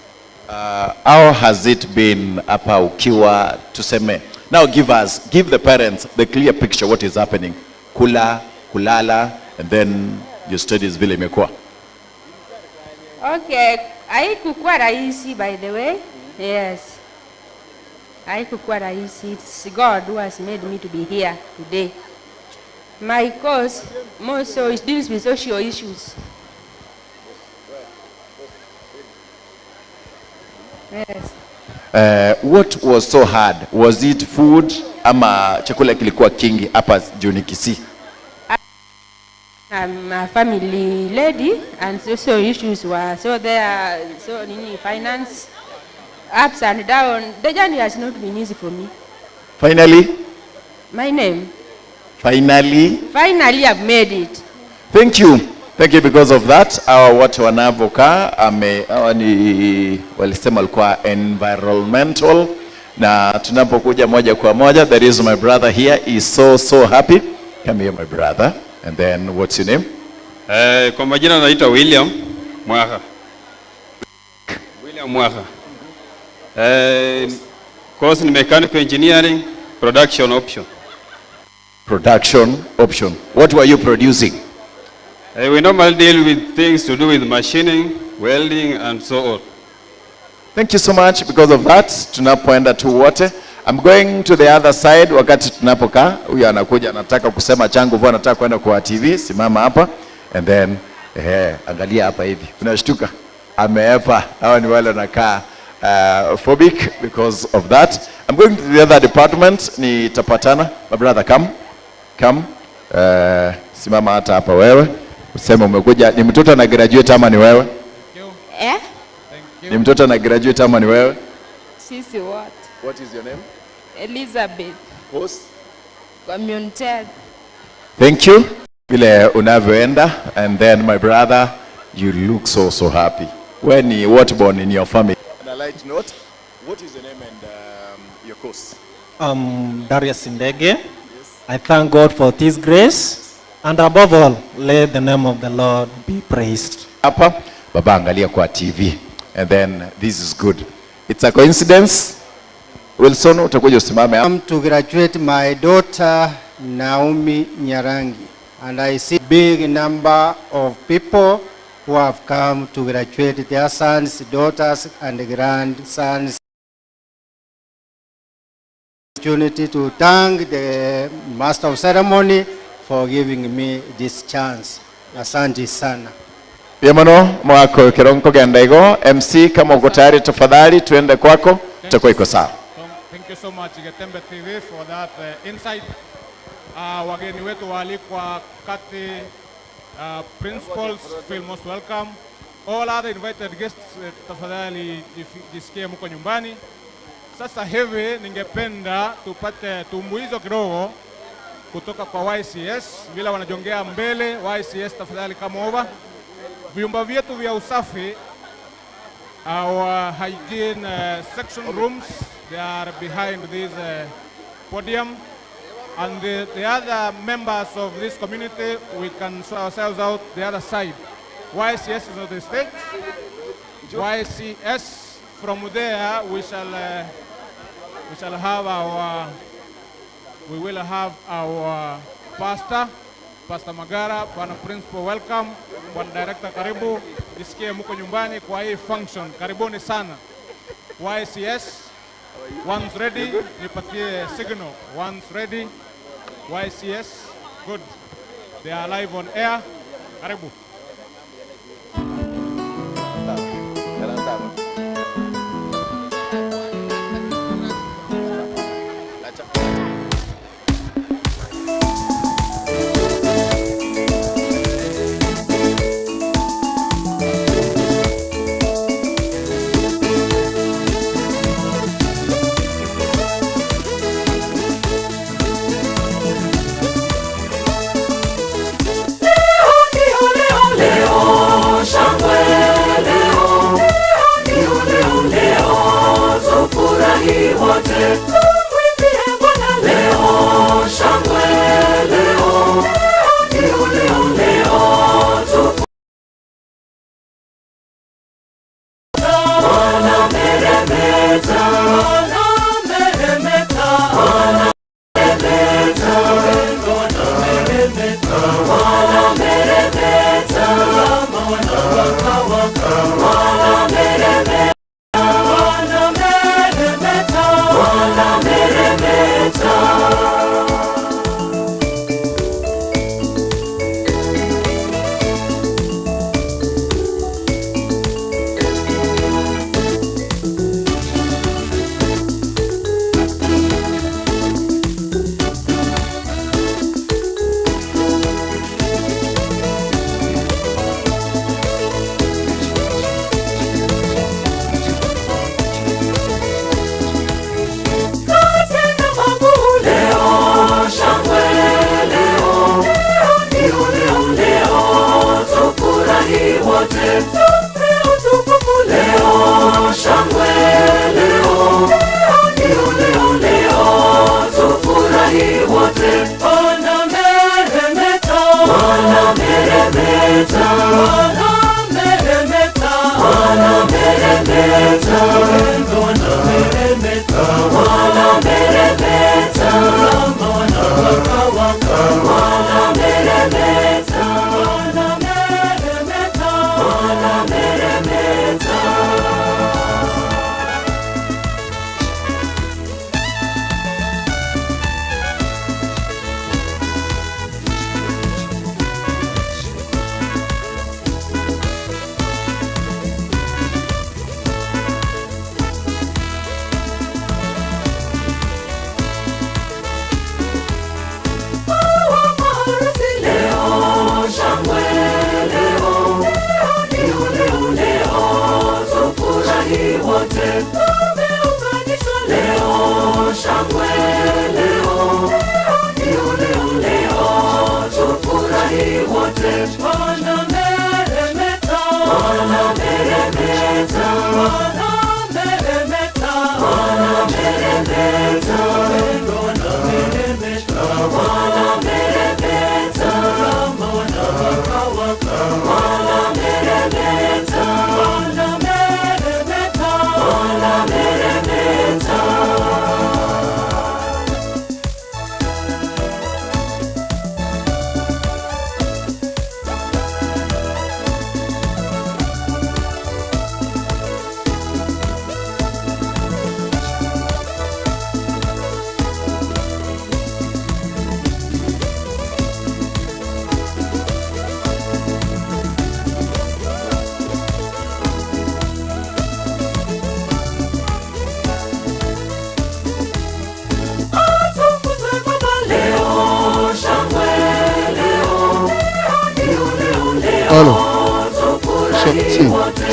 How has it been hapa ukiwa tuseme now give us give the parents the clear picture what is happening kula kulala and then your studies vile imekuwa. Okay, haikukuwa rahisi by the way. Yes. Haikukuwa rahisi. It's God who has made me to be here today. My course more so it deals with social issues. Yes. What was so hard? Was it food ama chakula kilikuwa kingi hapa juu ni Kisii? I'm a family lady and social issues were so there, so nini finance ups and down. The journey has not been easy for me. Finally, My name. finally, Finally, I've made it. Thank you. Thank you because of that. Hawa watu wanavokaa ame hawa ni walisema walikuwa environmental na tunapokuja moja kwa moja, there is my brother here is so so happy. Come here my brother. And then what's your name? Kwa majina naitwa William Mwaha. William Mwaha. Course ni mechanical engineering, production option. Production option. What were you producing? We normally deal with things to do with machining, welding and so on. Thank you so much because of that. Tunapoenda tu wote. I'm going to the other side wakati tunapokaa. Huyu anakuja anataka kusema changu vua anataka kwenda kwa TV, simama hapa and then angalia hapa hivi. Unashtuka. Ameepa. Hawa ni wale wanakaa phobic because of that. I'm going to the other department. Nitapatana. My brother come. Come. Simama hata hapa wewe. Useme umekuja ni mtoto ana graduate ama ni wewe? Eh? Ni mtoto ana graduate ama ni wewe? Sisi wote. What is your name? Elizabeth. Course? Community. Thank you. Vile unavyoenda and then my brother you look so so happy. When you what born in your family? On a light note, what is your name and your course? Darius Ndege. I thank God for this grace and above all, let the name of the Lord be praised. Hapa baba angalia kwa TV and then this is good. It's a coincidence. Wilson utakuja usimame hapa. Come to graduate my daughter Naomi Nyarangi, and I see big number of people who have come to graduate their sons, daughters, and grandsons. Opportunity to thank the master of ceremony for giving me this chance. Asante sana. Yemono mwako kironko genda igo MC kama uko tayari tafadhali tuende kwako itakuwa iko sawa. Thank you so much Getembe TV for that insight. Wageni wetu waalikwa kati principals feel most welcome. All other invited guests tafadhali jisikie mko nyumbani. Sasa hivi ningependa tupate tumbuizo kidogo kutoka kwa YCS vile wanajongea mbele. YCS tafadhali come over. Vyumba vyetu vya usafi, our hygiene section rooms, they are behind this podium. And the other members of this community, we can sort ourselves out the other side. YCS is on the stage. YCS, from there we shall have our, we will have our pastor, Pastor Magara. Bwana Principal, welcome. Bwana Director, karibu. Jisikie muko nyumbani kwa hii function. Karibuni sana. YCS, once ready, nipatie signal. Once ready, YCS, good. They are live on air. Karibu.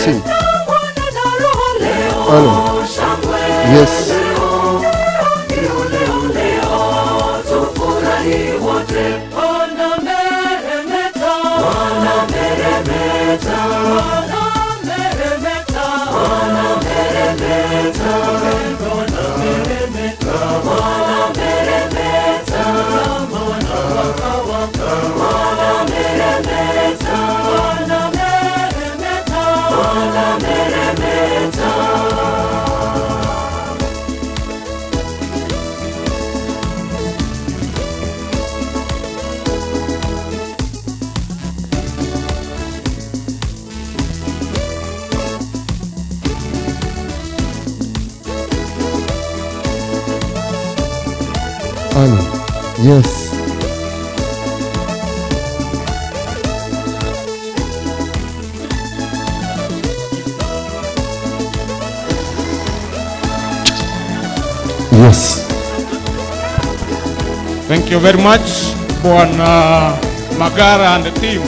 two. Hello. Yes. Hello. Yes. Yes. Thank you very much, Bwana Magara and the team.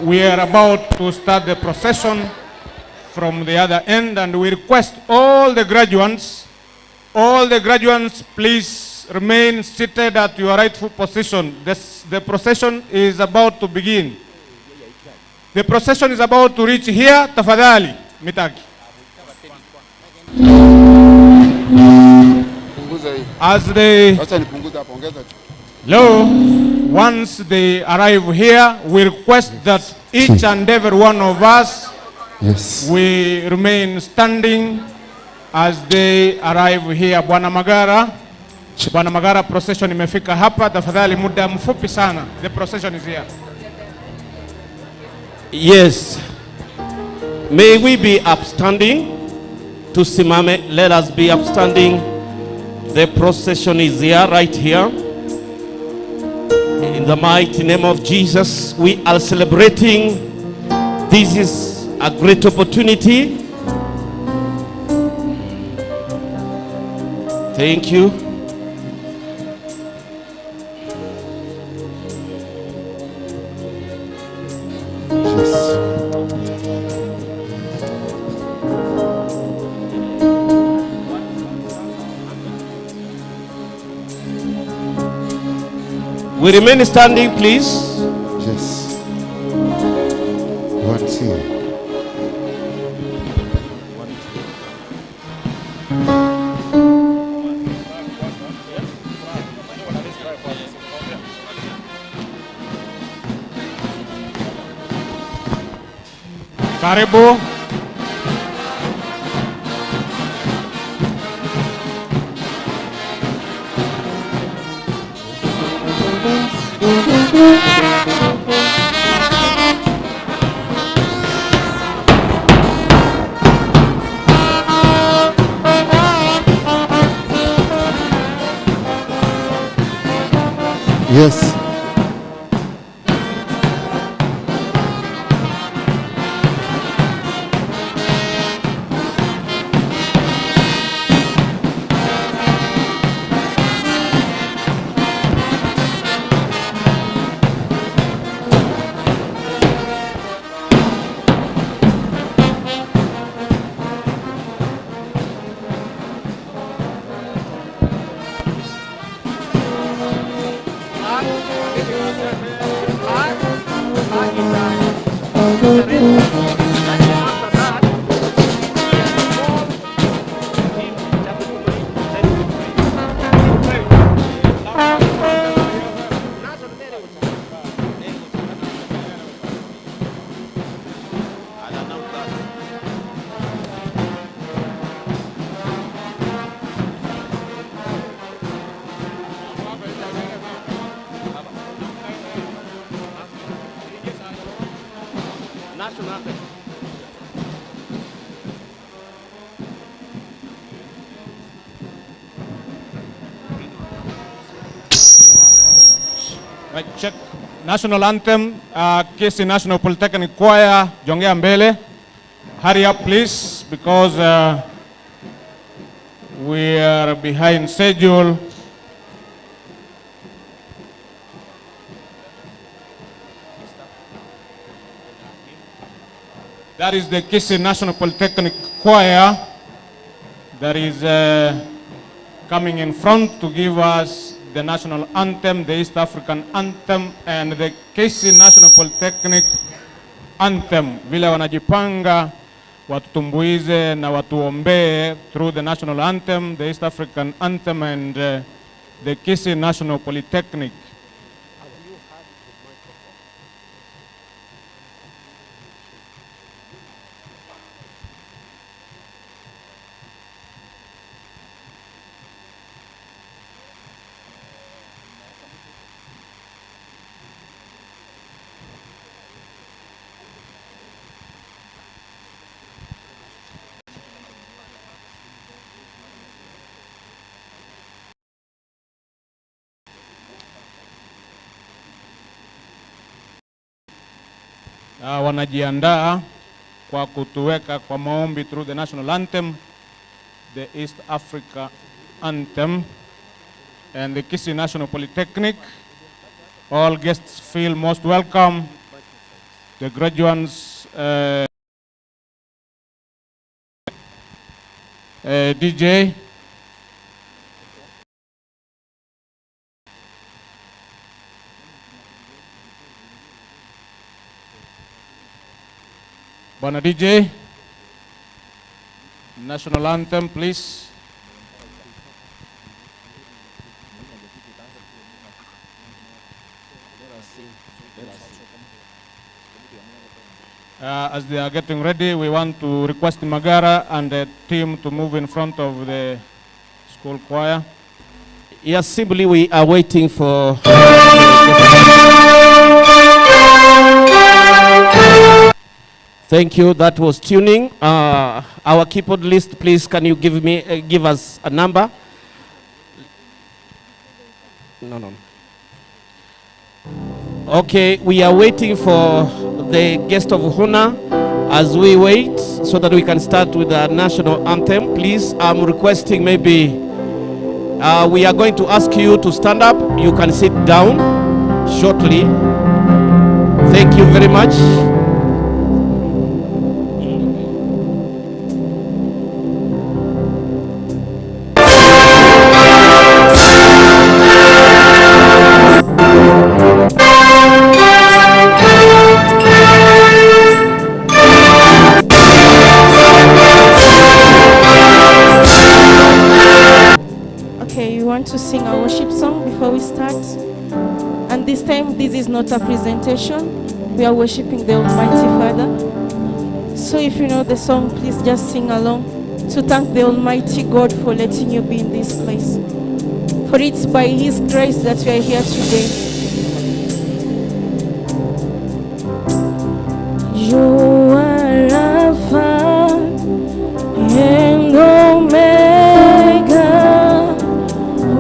We are about to start the procession from the other end, and we request all the graduates, all the graduates, please remain seated at your rightful position. This, the procession is about to begin. The procession is about to reach here. Tafadhali, mitaki. As they Hello, once they arrive here, we request that each and every one of us Yes. we remain standing as they arrive here. Bwana Magara, Bwana Magara, procession imefika hapa. Tafadhali, muda mfupi sana. The procession is here. Yes. May we be upstanding. Tusimame. Let us be upstanding. The procession is here, right here. In the mighty name of Jesus, we are celebrating. This is a great opportunity. Thank you. Yes. We remain standing, please. Yes. 1, 2. Karibu. Yes. Right, check. National anthem, Kisii National Polytechnic Choir, jongea mbele. Hurry up please, because we are behind schedule. That is the Kisii National Polytechnic Choir that is coming in front to give us the national anthem, the East African anthem, and the Kisii National Polytechnic anthem. Vile wanajipanga watutumbuize na watuombee through the national anthem, the East African anthem, and the Kisii National Polytechnic. Wanajiandaa kwa kutuweka kwa maombi through the national anthem, the East Africa anthem, and the Kisii National Polytechnic. All guests feel most welcome. The graduates, DJ. Bwana DJ, national anthem, please. As they are getting ready, we want to request Magara and the team to move in front of the school choir. Yes, simply we are waiting for... Thank you. That was tuning. Our keyboard list, please, can you give us a number? No, no. Okay, we are waiting for the guest of honor. As we wait, so that we can start with the national anthem, please, I'm requesting maybe we are going to ask you to stand up. You can sit down shortly. Thank you very much. To sing a worship song before we start, and this time this is not a presentation. We are worshiping the Almighty Father. So if you know the song, please just sing along to thank the Almighty God for letting you be in this place, for it's by His grace that we are here today. You are Alpha and Omega.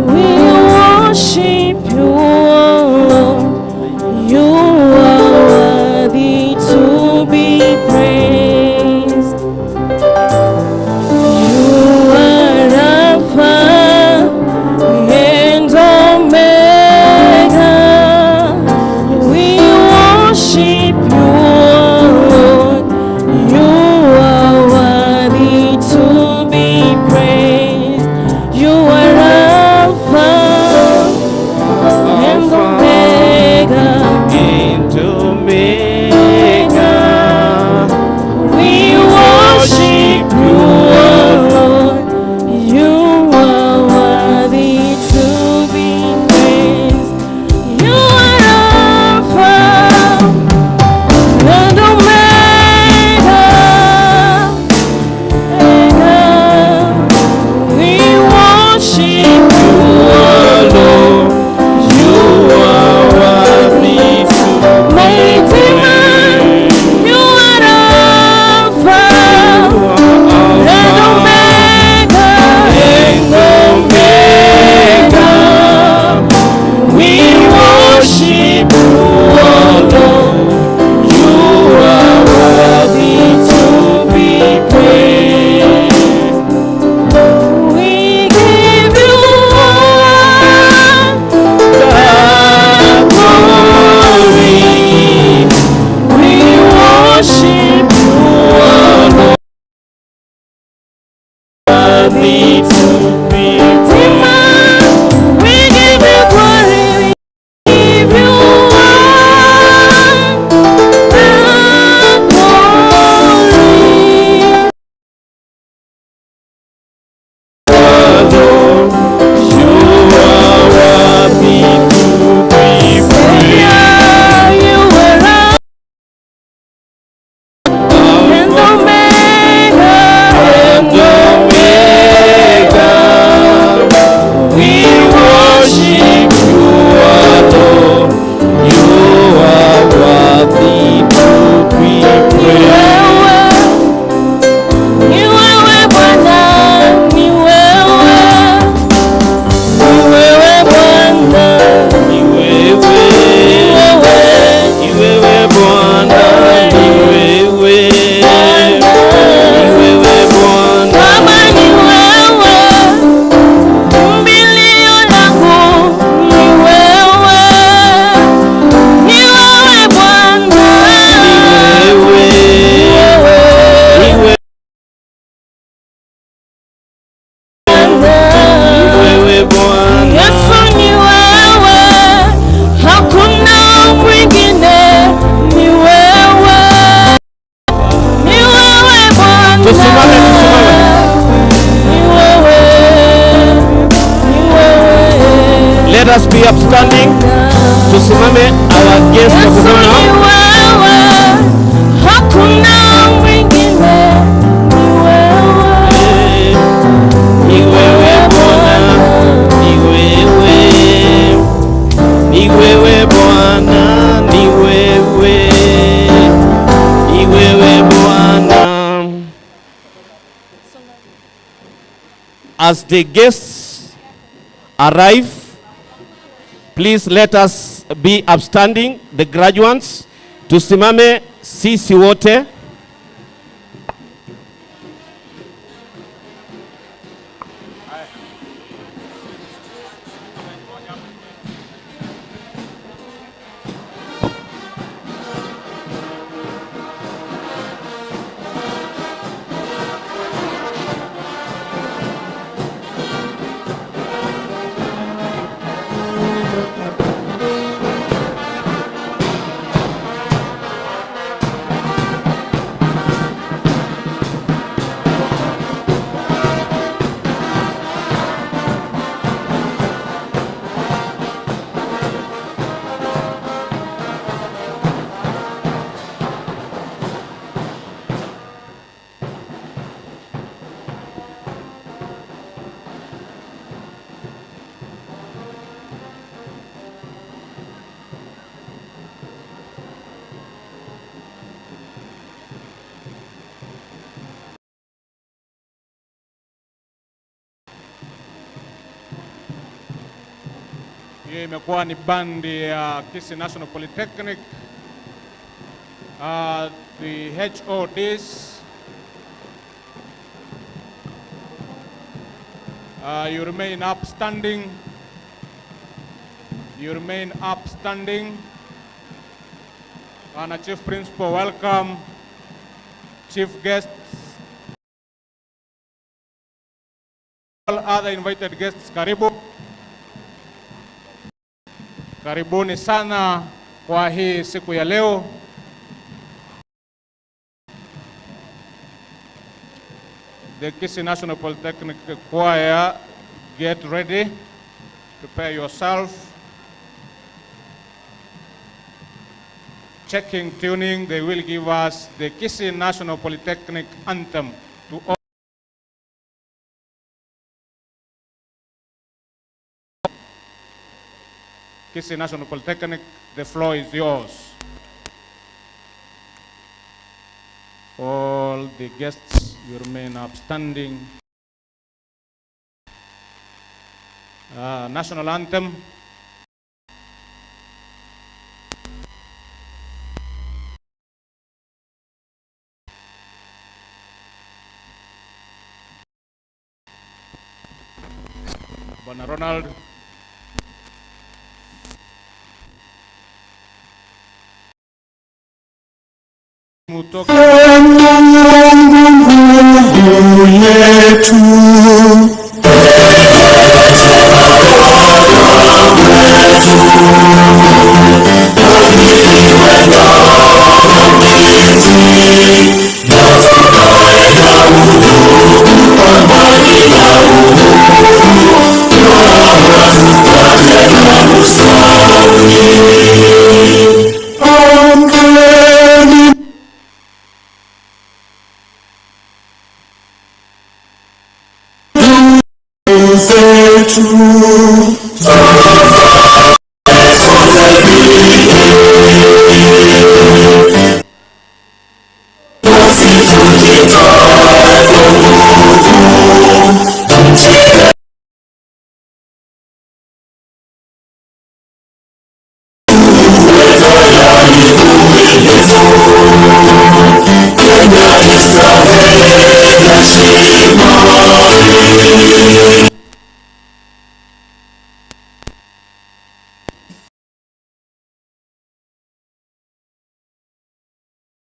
We worship you, Lord. You are worthy to be praised. You are Alpha and Omega. us be upstanding. Tusimame our guest of Yesu ni honor. wewe, hakuna mwingine, ni wewe. Ni wewe Bwana, ni wewe. Ni wewe Bwana, ni wewe. Ni wewe Bwana. As the guests arrive, please let us be upstanding, the graduates. Tusimame sisi wote. Hiyo imekuwa ni bandi ya Kisii National Polytechnic. The HODs, you remain upstanding. You remain upstanding. And Chief Principal, welcome. Chief guests, all other invited guests, karibu. Karibuni sana kwa hii siku ya leo. The Kisii National Polytechnic Choir, get ready, prepare yourself. Checking tuning, they will give us the Kisii National Polytechnic anthem to all. Kisii National Polytechnic, the floor is yours. All the guests, you remain upstanding. National anthem. Bwana Ronald. Mutoka. Mungu yetu. Amkeni. Zetu.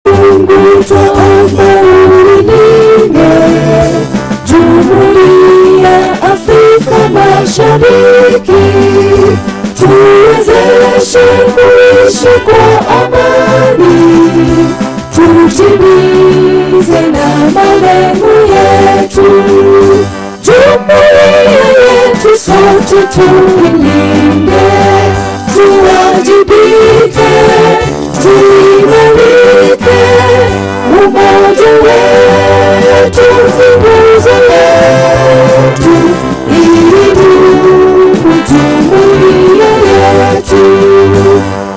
Mungu twaomba uilinde Jumuiya Afrika Mashariki, tuwezeshe kuishi kwa amani, tutimize na malengo yetu, jumuiya yetu sote tuilinde. Umoja wetu ni nguzo yetu, idumu jumuiya yetu.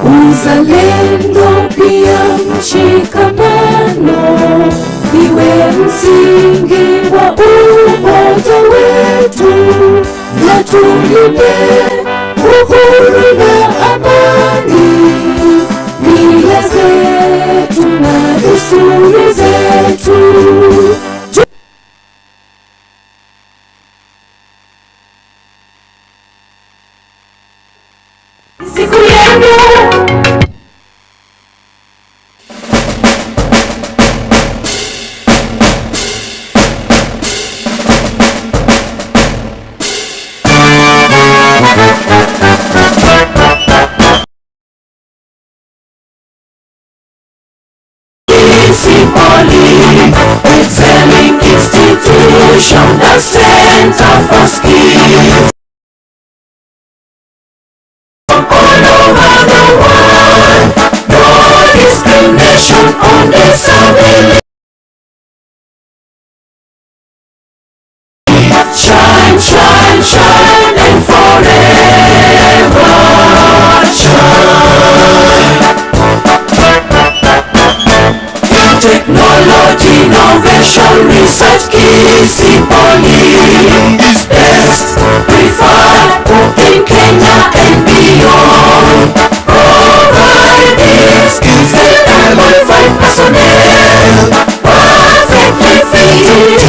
Uzalendo pia mshikamano, iwe msingi wa umoja wetu, na tulinde uhuru na amani, mila zetu na desturi zetu. Siku yenu Kisii Poly, excelling institution, the center for skills. All over the world, no discrimination on disability. Shine, shine, shine, and forever shine. Technology, innovation, research, Kisii Poly is best preferred in Kenya and beyond. Providing skills and qualified personnel, perfectly fit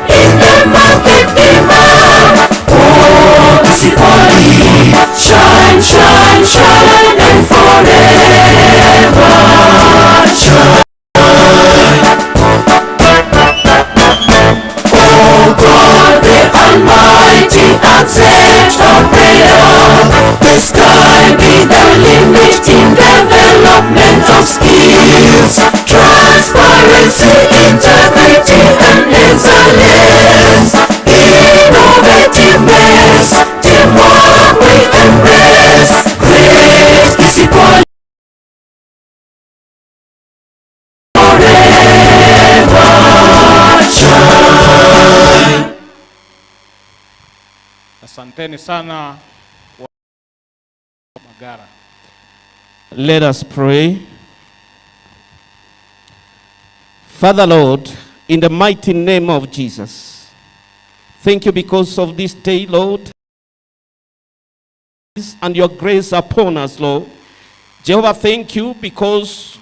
in the market demand. Oh, Kisii Poly, shine, shine, shine, and forever shine. Oh God, the Almighty, accept our prayer. The sky be the limit in development of skills, transparency, integrity, and excellence. Innovativeness, teamwork we embrace. Great Kisii Poly. Forever shine. Asanteni sana wa Magara. Let us pray. Father Lord, in the mighty name of Jesus, thank you because of this day, Lord, and your grace upon us, Lord. Jehovah, thank you because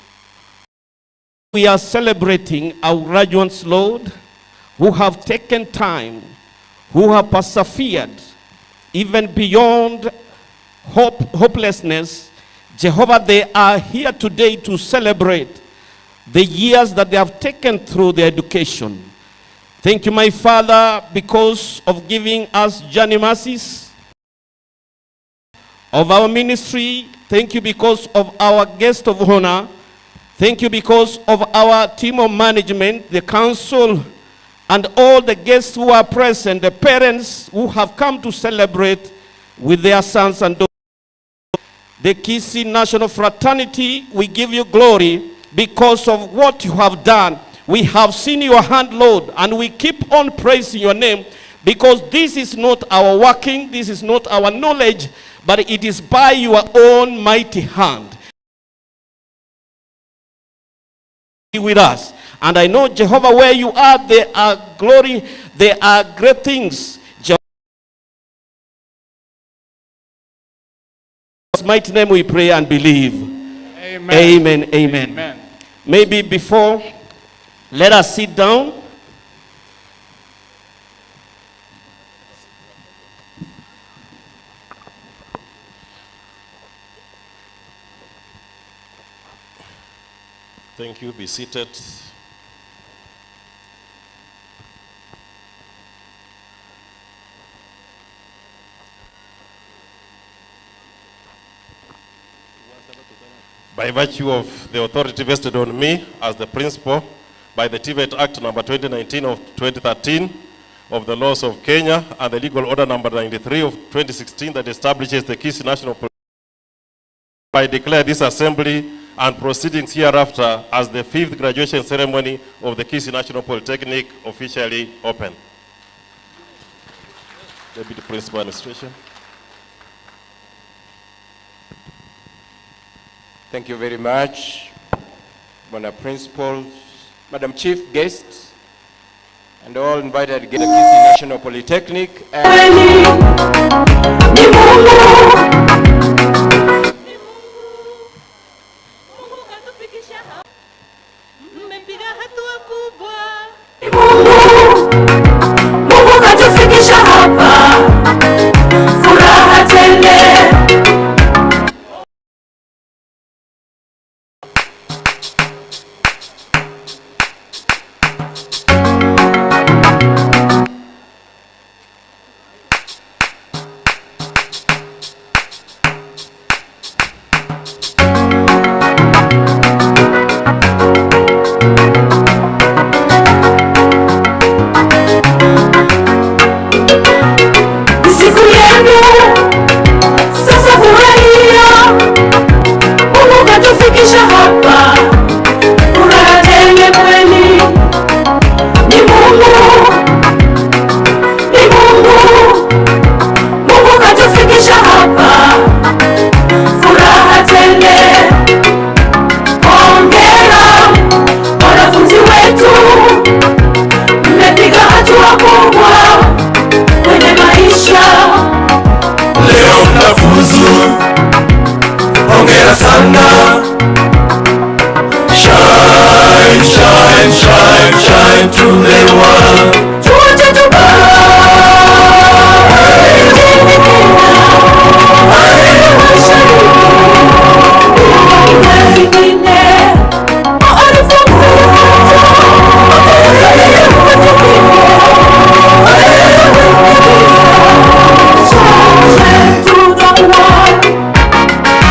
we are celebrating our graduates, Lord, who have taken time, who have persevered, even beyond hope, hopelessness. Jehovah, they are here today to celebrate the years that they have taken through their education. Thank you, my Father, because of giving us journey mercies of our ministry. Thank you because of our guest of honor. Thank you because of our team of management, the council, and all the guests who are present, the parents who have come to celebrate with their sons and daughters. The Kisii National Fraternity, we give you glory because of what you have done. We have seen your hand, Lord, and we keep on praising your name because this is not our working, this is not our knowledge, but it is by your own mighty hand. Be with us. And I know, Jehovah, where you are, there are glory, there are great things. Jehovah's mighty name we pray and believe. Amen. Amen. Amen. Amen. Maybe before, let us sit down. Thank you. Be seated. By virtue of the authority vested on me as the principal by the TVET Act number 2019 of 2013 of the laws of Kenya and the legal order number 93 of 2016 that establishes the Kisii National Police, I declare this assembly and proceedings hereafter as the fifth graduation ceremony of the Kisii National Polytechnic officially open. Deputy Principal Administration. Thank you very much, Bwana Principal, Madam Chief Guests, and all invited guests of Kisii National Polytechnic. And Mmepiga hatua kubwa. Mungu katufikisha hapa, furaha tele. Siku yenu sasa, furahia, Mungu katufikisha hapa, furaha tele kweli. Ni Mungu, ni Mungu, Mungu katufikisha hapa, furaha tele. Hongera wanafunzi wetu, mmepiga hatua kubwa kwenye maisha. Leo mnafuzu, hongera sana. Shine, shine, shine, shine to the world. Chuo chetu nchini Kenya, Afrika Mashariki, na zingine. Maarifa Shine to the world.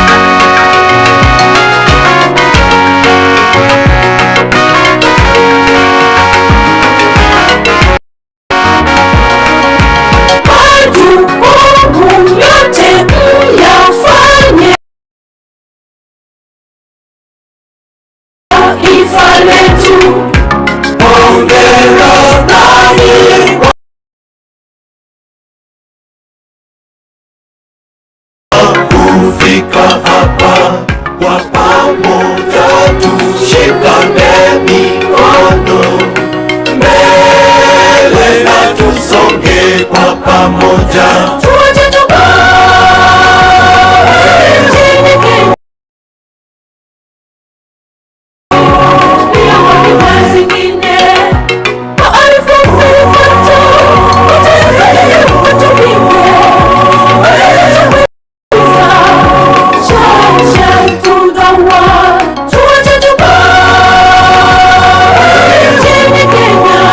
Majukumu yote myafanye, taifa letu. Hongera nanyi kufika hapa, kwa pamoja tushikane mikono mbele na tusonge kwa pamoja. Chuo chetu nchini Kenya, miongoni mwa zingine. Maarifa mmepata, mataifa mtumiwe. Shine, shine to the world. Chuo chetu nchini Kenya.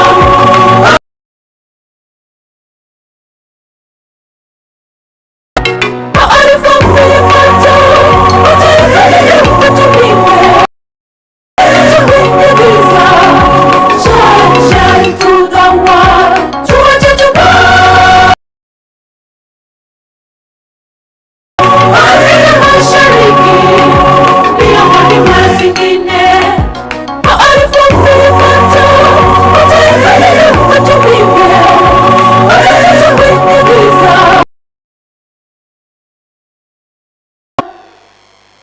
Maarifa mmepata, mataifa mtumiwe. Shine, shine to the world. Chuo chetu Afrika Mashariki, miongoni mwa zingine. Maarifa mmepata, mataifa mtumiwe. Giza.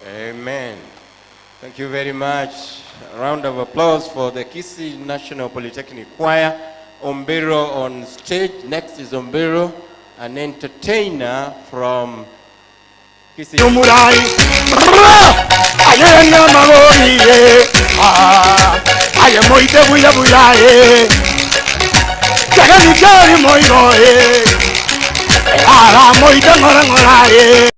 Amen. Thank you very much. A round of applause for the Kisii National Polytechnic Choir. Ombiro on stage. Next is Ombiro, an entertainer from Kisii. Umurai aye magori aye moite buya buya e kagani kari moiro e ara moite ngora ngora e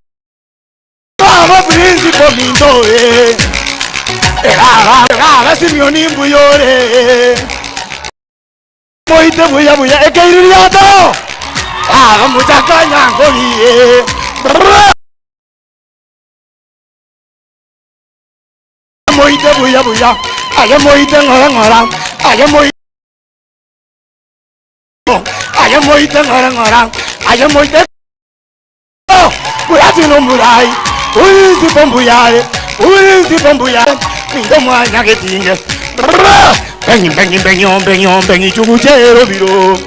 Baba principal mindo e ara ara Simeoni mbuyore moite buya buya ekeiririato ara muchaka nyangori e moite buya buya aye moite ngora ngora aye moite aye moite ngora ngora aye moite buya tino murai uizi bombuyare. Ulinzi bombuya minto mwanyagetinge Bengi bengi bengi bengi bengi chuguchero biro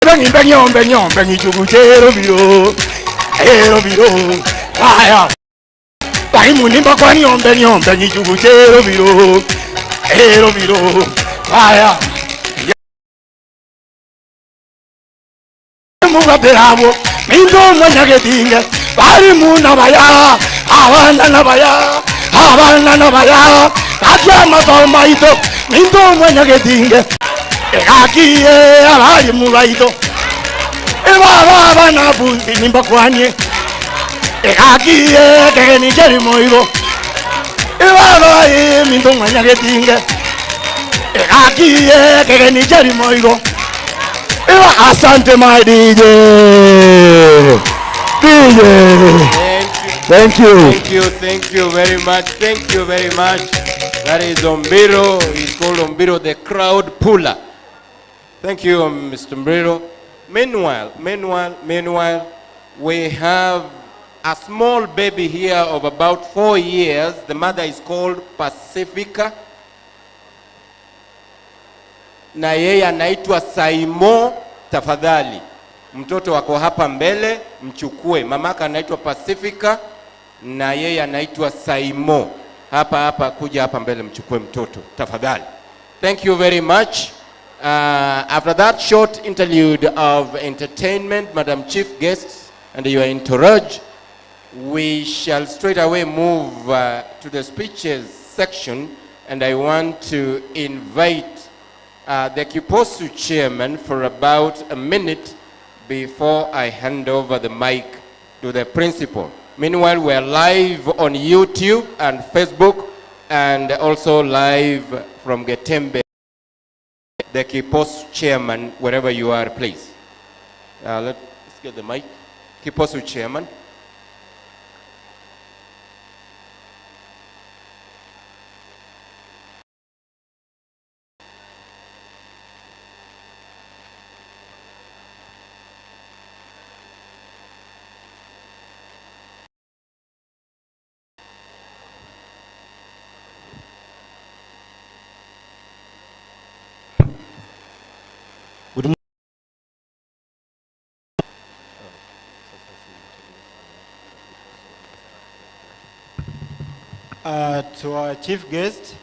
Bengi bengi bengi bengi chuguchero biro Ero biro Aya Baimundi mbakwani ombengi ombengi chuguchero biro Ero biro Aya Mugaberabo minto mwanyagetinge barimu nabaya abana nabaya abana nabaya gaki amasomo aito minto mwanyagetinge egakie abarimu baito ebaba abanafunzi nimbakwanie egakie kegeni kerimoigo ebaba minto mwanyagetinge egakie kegeni kerimoigo. Asante my DJ. DJ. Thank you. Thank you, thank you very much. Thank you very much. That is Ombiro. He's called Ombiro the crowd puller. Thank you, Mr. Ombiro. Meanwhile, meanwhile, meanwhile, we have a small baby here of about 4 years. The mother is called Pacifica. Na yeye anaitwa Saimo. Tafadhali, mtoto wako hapa mbele, mchukue. Mamaka anaitwa Pacifica na yeye anaitwa Saimo. Hapa hapa, kuja hapa mbele, mchukue mtoto tafadhali. Thank you very much. After that short interlude of entertainment, Madam Chief Guests and your entourage, we shall straight away move to the speeches section, and I want to invite the Kiposu chairman for about a minute before I hand over the mic to the principal. Meanwhile, we are live on YouTube and Facebook, and also live from Getembe. The Kiposu chairman, wherever you are, please. Let's get the mic. Kiposu chairman. Good to our chief guest,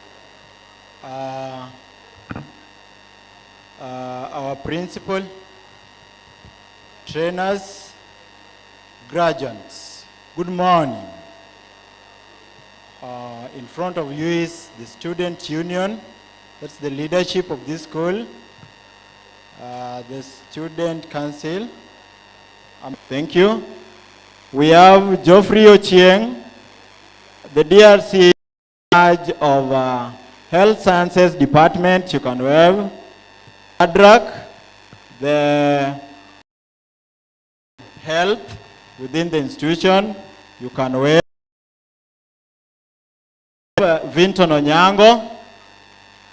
our principal, trainers, graduates, good morning. In front of you is the student union, that's the leadership of this school, the student council. Thank you. We have Geoffrey Ochieng, the DRC charge of Health Sciences Department, you can wave. Adrak, the health within the institution, you can wave. Vinton Onyango,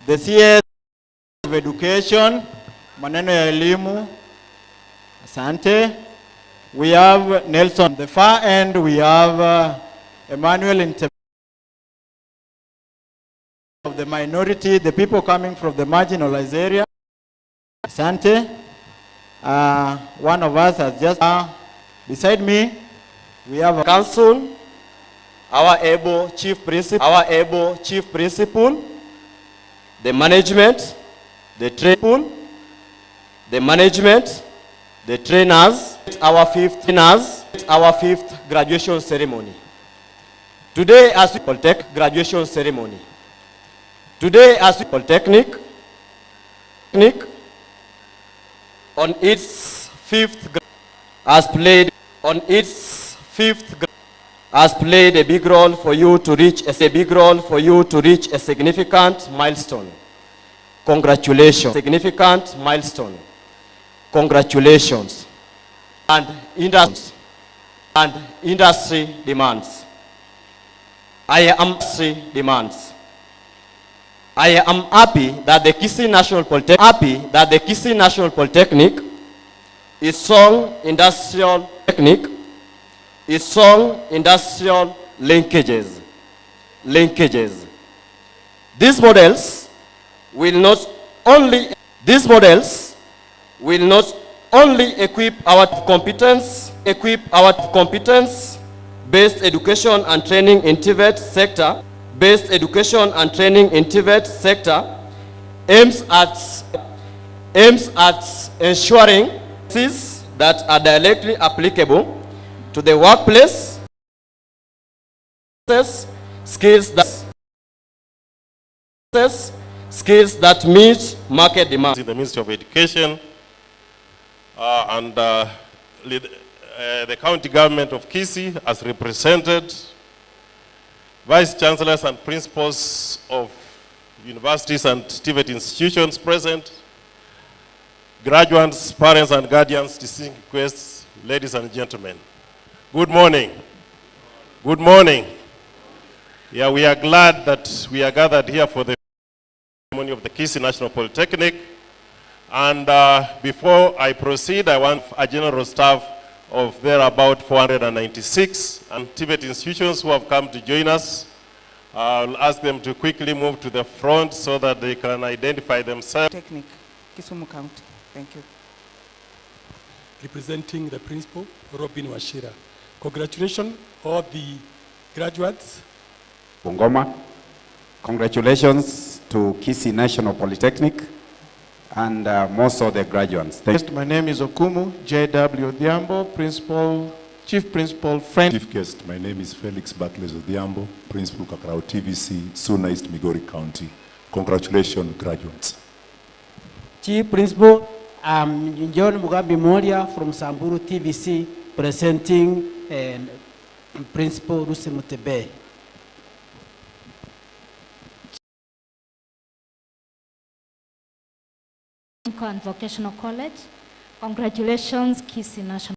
the CS of Education, maneno ya elimu, asante. We have Nelson. The far end, we have Emmanuel Inte of the minority, the people coming from the marginalized area. Asante. One of us has just beside me, we have a council, our able chief principal, our able chief principal, the management, the train, the management, the trainers, our fifth trainers, our fifth graduation ceremony. Today, as we Polytech graduation ceremony. Today, as we Polytechnic, Nick, on its fifth has played on its fifth has played a big role for you to reach a big role for you to reach a significant milestone. Congratulations. Significant milestone. Congratulations. And industry and industry demands. I am industry demands. I am happy that the Kisii National Polytechnic, happy that the Kisii National Polytechnic is strong industrial technique, is strong industrial linkages. Linkages. These models will not only these models will not only equip our competence, equip our competence based education and training in TVET sector, based education and training in TVET sector aims at aims at ensuring skills that are directly applicable to the workplace, skills that skills that meet market demand. In the Ministry of Education and lead, the county government of Kisii as represented, vice chancellors and principals of universities and TVET institutions present, graduates, parents and guardians, distinguished guests, ladies and gentlemen. Good morning. Good morning. Yeah, we are glad that we are gathered here for the ceremony of the Kisii National Polytechnic. And before I proceed, I want a general staff of there about 496 and TVET institutions who have come to join us. I'll ask them to quickly move to the front so that they can identify themselves. Technic, Kisumu County. Thank you. Representing the principal, Robin Wachira. Congratulations, all the graduates. Bungoma. Congratulations to Kisii National Polytechnic and most of the graduates. Thank you. My name is Okumu J.W. Odhiambo, Principal, Chief Principal, Friend. Chief Guest, my name is Felix Barclays Odhiambo, Principal Kakrao TVC, Suna East Migori County. Congratulations, graduates. Chief Principal, I'm John Mugambi Moria from Samburu TVC, presenting Principal Lucy Mutebe. And Vocational College. Congratulations, Kisii National.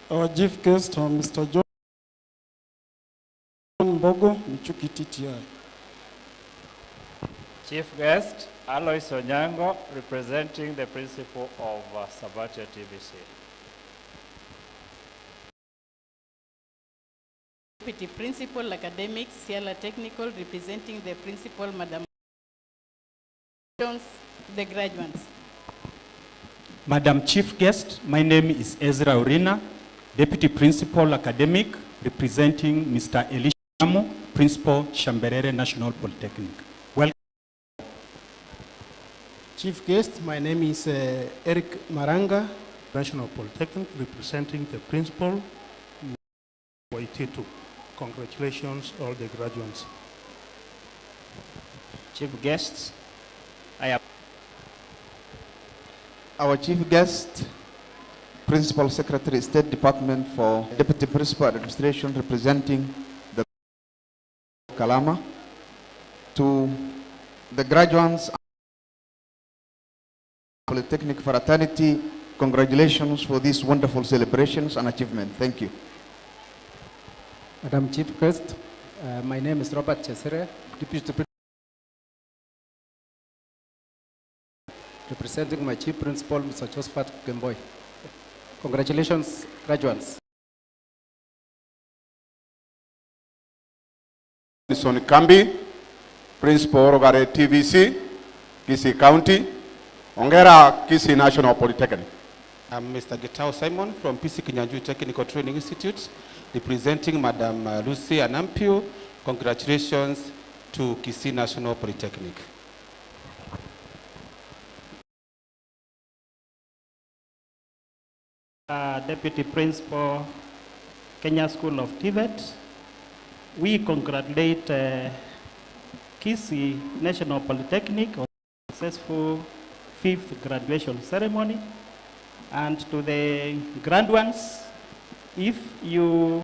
Our chief guest, Mr. John Mbogo, Michuki TTI. Chief guest, Alois Onyango, representing the principal of Sabatia TVC. Deputy Principal Academics, Ciala Technical, representing the principal, Madam Jones, the graduates. Madam Chief Guest, my name is Ezra Urina, Deputy Principal Academic, representing Mr. Elisha Principal, Shamberere National Polytechnic. Welcome. Chief Guest, my name is Eric Maranga. National Polytechnic, representing the principal, Waititu. Congratulations, all the graduates. Chief Guests, I am Our chief guest, Principal Secretary, State Department for Deputy Principal Administration, representing the Kalama, to the graduates, Polytechnic Fraternity, congratulations for these wonderful celebrations and achievement. Thank you. Madam Chief Guest, my name is Robert Chesire, Deputy representing my Chief Principal, Mr. Josephat Gemboy. Congratulations, graduates. Nelson Kambi, Principal Rogare TVC, Kisii County. Hongera Kisii National Polytechnic. I'm Mr. Gitao Simon from PC Kinyanjui Technical Training Institute, representing Madam Lucy Anampio. Congratulations to Kisii National Polytechnic. Deputy Principal, Kenya School of TVET. We congratulate Kisii National Polytechnic on successful fifth graduation ceremony. And to the graduates, if you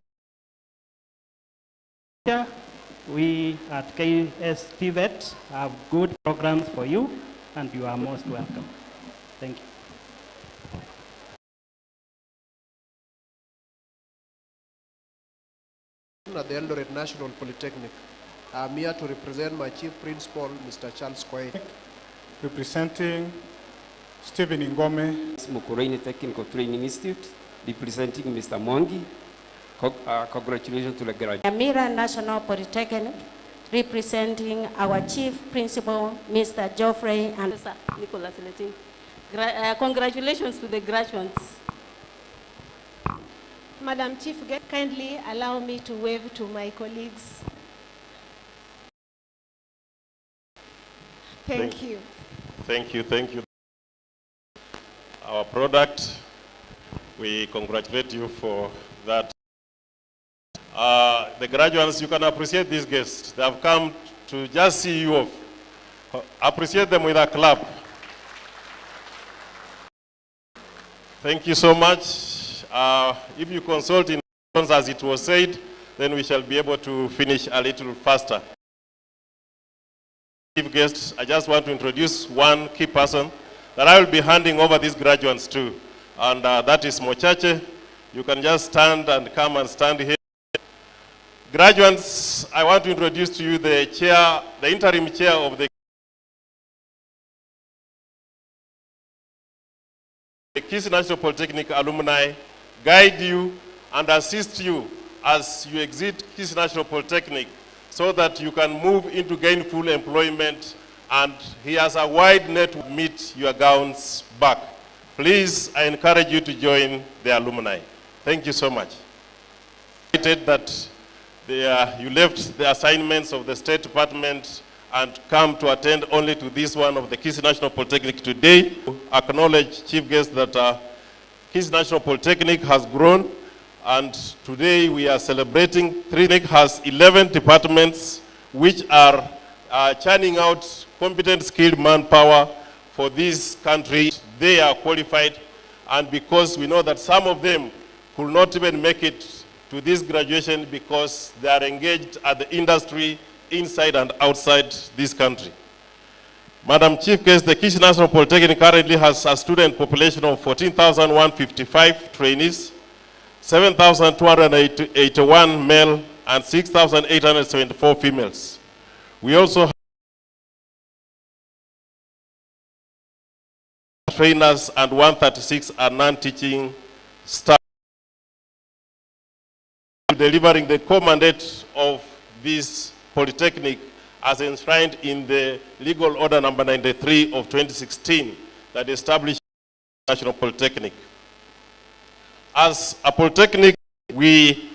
we at KS TVET have good programs for you, and you are most welcome. Thank you. At the Eldoret National Polytechnic. I'm here to represent my chief principal, Mr. Charles Koech. Representing Stephen Ingome. Mukurweini Technical Training Institute. representing Mr. Mwangi. Congratulations to the graduates. Nyamira National Polytechnic, representing our Chief Principal, Mr. Geoffrey and Professor Nicholas Leting. Congratulations to the graduates. Madam Chief, kindly allow me to wave to my colleagues. Thank you. Thank you, thank you. Our product, we congratulate you for that. The graduates, you can appreciate these guests. They have come to just see you off. Appreciate them with a clap. Thank you so much. If you consult in as it was said, then we shall be able to finish a little faster. Chief guests, I just want to introduce one key person that I will be handing over these graduates to, and that is Mochache. You can just stand and come and stand here. Graduates, I want to introduce to you the chair, the interim chair of the Kisii National Polytechnic alumni, guide you and assist you as you exit Kisii National Polytechnic so that you can move into gainful employment, and he has a wide net to meet your gowns back. Please, I encourage you to join the alumni. Thank you so much. That you left the assignments of the State Department and come to attend only to this one of the Kisii National Polytechnic today. Acknowledge, Chief Guest, that Kisii National Polytechnic has grown, and today we are celebrating. Three has 11 departments which are churning out competent, skilled manpower for this country. They are qualified, and because we know that some of them could not even make it to this graduation because they are engaged at the industry inside and outside this country. Madam Chief Guest, the Kisii National Polytechnic currently has a student population of 14,155 trainees, 7,281 male and 6,874 females. We also have trainers and 136 are non-teaching staff delivering the core mandate of this polytechnic as enshrined in the legal order number 93 of 2016 that established National Polytechnic. As a polytechnic, we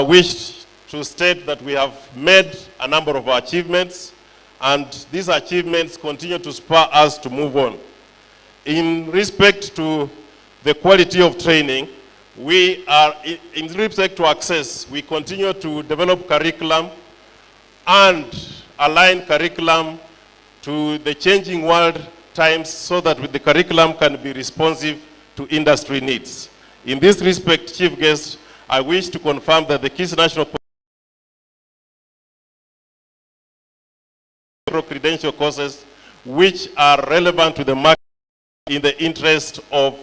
wish to state that we have made a number of achievements, and these achievements continue to spur us to move on. In respect to the quality of training, we are, in respect to access, we continue to develop curriculum and align curriculum to the changing world times so that the curriculum can be responsive to industry needs. In this respect, Chief Guest, I wish to confirm that the Kisii National credential courses which are relevant to the market in the interest of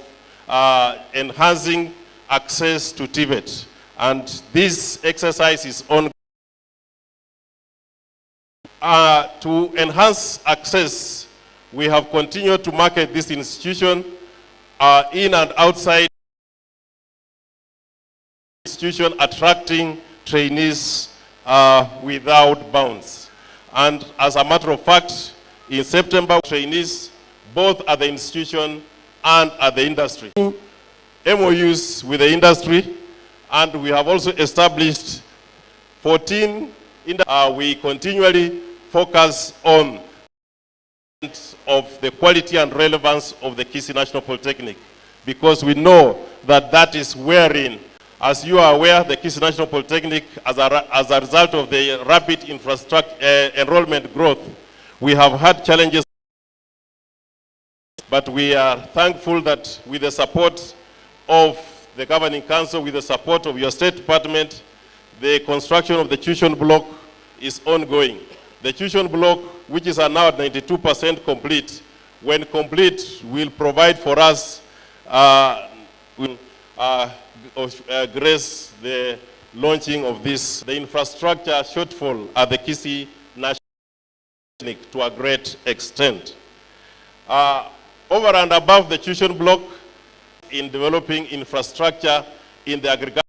enhancing access to TVET. And this exercise is ongoing. To enhance access, we have continued to market this institution in and outside institution, attracting trainees without bounds. And as a matter of fact, in September, trainees both at the institution and at the industry. MOUs with the industry, and we have also established 14. We continually focus on of the quality and relevance of the Kisii National Polytechnic, because we know that that is wherein, as you are aware, the Kisii National Polytechnic, as a result of the rapid enrollment growth, we have had challenges, but we are thankful that with the support of the Governing Council, with the support of your State Department, the construction of the tuition block is ongoing. The tuition block, which is now at 92% complete, when complete, will provide for us, will grace the launching of this, the infrastructure shortfall at the Kisii National Polytechnic to a great extent. Over and above the tuition block, in developing infrastructure in the agriculture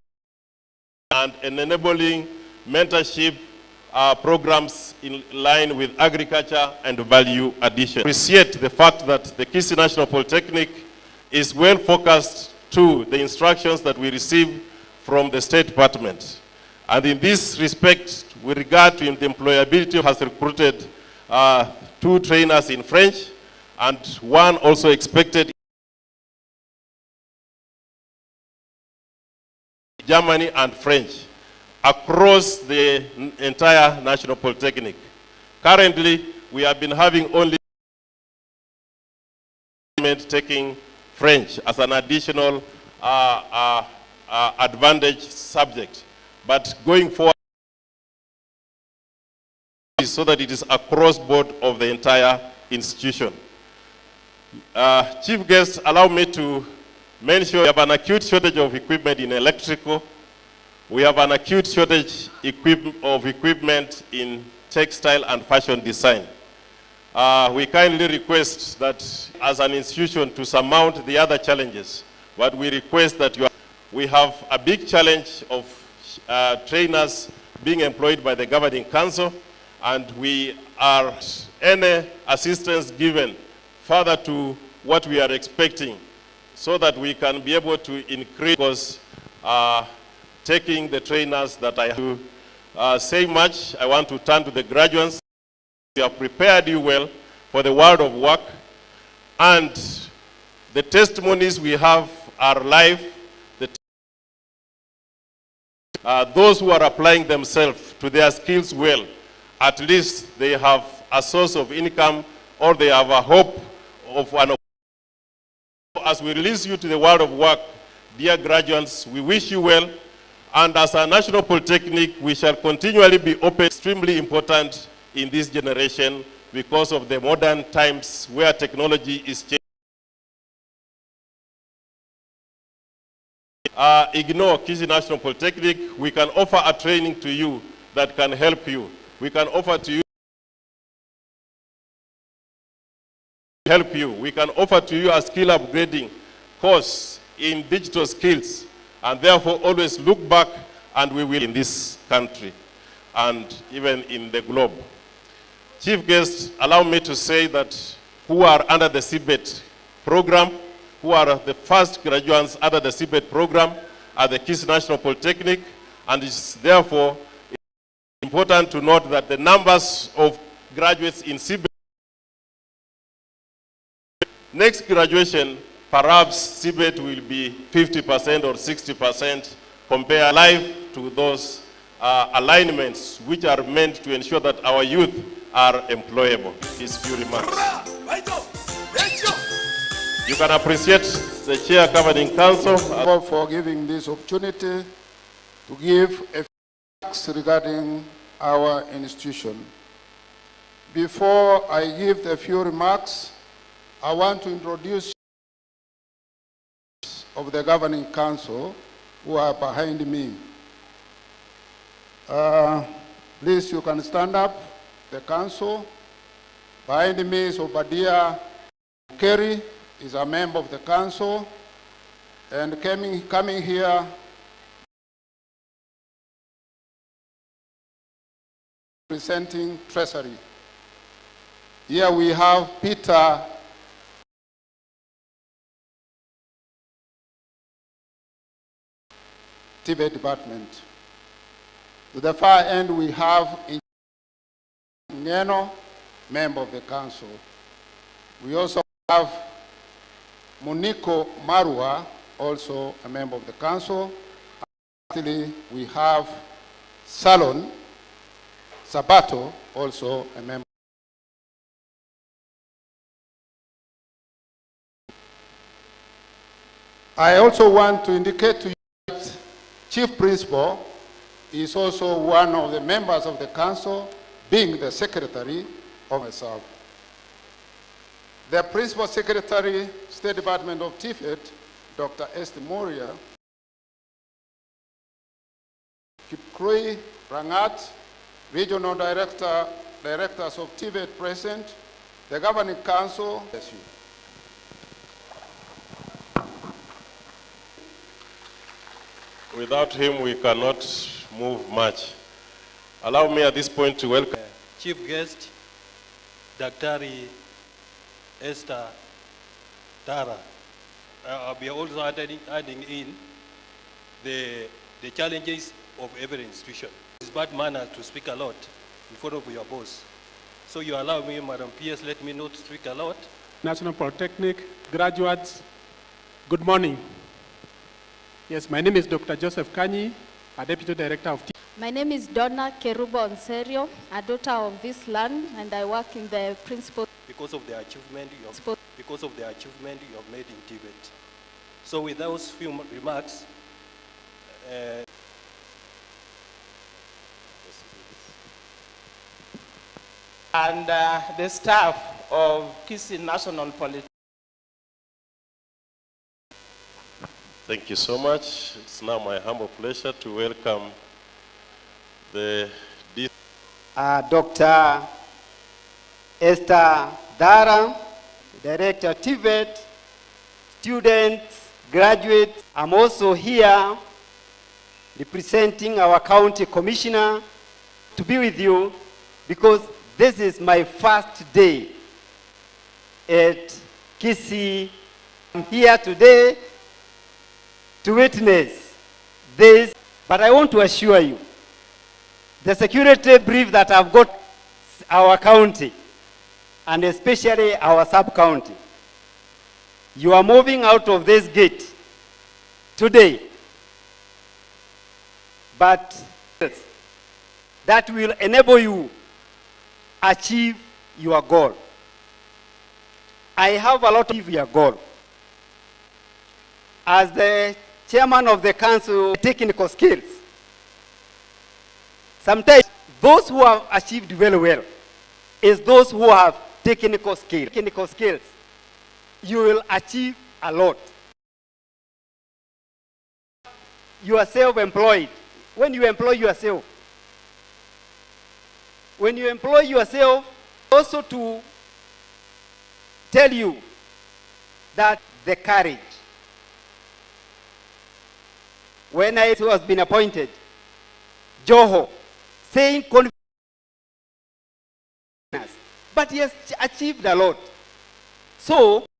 and enabling mentorship programs in line with agriculture and value addition. Appreciate the fact that the Kisii National Polytechnic is well focused to the instructions that we receive from the State Department. And in this respect, with regard to the employability, has recruited 2 trainers in French and 1 also expected Germany and French across the entire National Polytechnic. Currently, we have been having only taking French as an additional advantage subject. But going forward, so that it is across board of the entire institution. Chief guest, allow me to mention we have an acute shortage of equipment in electrical. We have an acute shortage of equipment in textile and fashion design. We kindly request that as an institution to surmount the other challenges, but we request that you are, we have a big challenge of trainers being employed by the governing council, and we are any assistance given further to what we are expecting so that we can be able to increase, because taking the trainers that I have to say much, I want to turn to the graduates. We have prepared you well for the world of work, and the testimonies we have are live. Those who are applying themselves to their skills well, at least they have a source of income or they have a hope of an opportunity. As we release you to the world of work, dear graduates, we wish you well. And as a National Polytechnic, we shall continually be open, extremely important in this generation because of the modern times where technology is changing. Ignore Kisii National Polytechnic. We can offer a training to you that can help you. We can offer to you help you. We can offer to you a skill upgrading course in digital skills, and therefore always look back, and we will in this country and even in the globe. Chief guest, allow me to say that who are under the CBET program, who are the first graduates under the CBET program at the Kisii National Polytechnic, and it's therefore important to note that the numbers of graduates in CBET next graduation, perhaps CBET will be 50% or 60% compare life to those alignments which are meant to ensure that our youth are employable. These few remarks. You can appreciate the chair governing council for giving this opportunity to give a few remarks regarding our institution. Before I give the few remarks, I want to introduce of the governing council who are behind me. Please, you can stand up, the council. Behind me is Obadiah Kerry, is a member of the council, and coming here presenting Treasury. Here we have Peter TVET Department. To the far end we have Ngeno, member of the council. We also have Moniko Marua, also a member of the council. Lastly, we have Salon Sabato, also a member. I also want to indicate to you that Chief Principal is also one of the members of the council, being the secretary of myself. The Principal Secretary, State Department of TVET, Dr. Esther Moria, Kipkurui Rangat, Regional Directors of TVET present, the Governing Council. Bless you. Without him, we cannot move much. Allow me at this point to welcome Chief guest, Daktari Esther Tara. I'll be also adding in the challenges of every institution. It's bad manners to speak a lot in front of your boss. So you allow me, Madam PS, let me not speak a lot. National Polytechnic graduates, good morning. Yes, my name is Dr. Joseph Kanyi, a Deputy Director of T My name is Donna Kerubo Onserio, a daughter of this land, and I work in the principal. Because of the achievement you have, because of the achievement you have made in TVET. So with those few remarks, and the staff of Kisii National Polytechnic. Thank you so much. It's now my humble pleasure to welcome the D Dr. Esther Dara, Director TVET, students, graduates. I'm also here representing our county commissioner to be with you because this is my first day at Kisii. I'm here today to witness this, but I want to assure you, the security brief that I've got our county, and especially our sub-county, you are moving out of this gate today, but that will enable you achieve your goal. I have a lot of your goal. As the chairman of the council, technical skills, sometimes those who have achieved very well is those who have technical skills. Technical skills, you will achieve a lot. You are self-employed. When you employ yourself, when you employ yourself, also to tell you that the courage. When I was been appointed, Joho, saying confidence, but he has achieved a lot. So,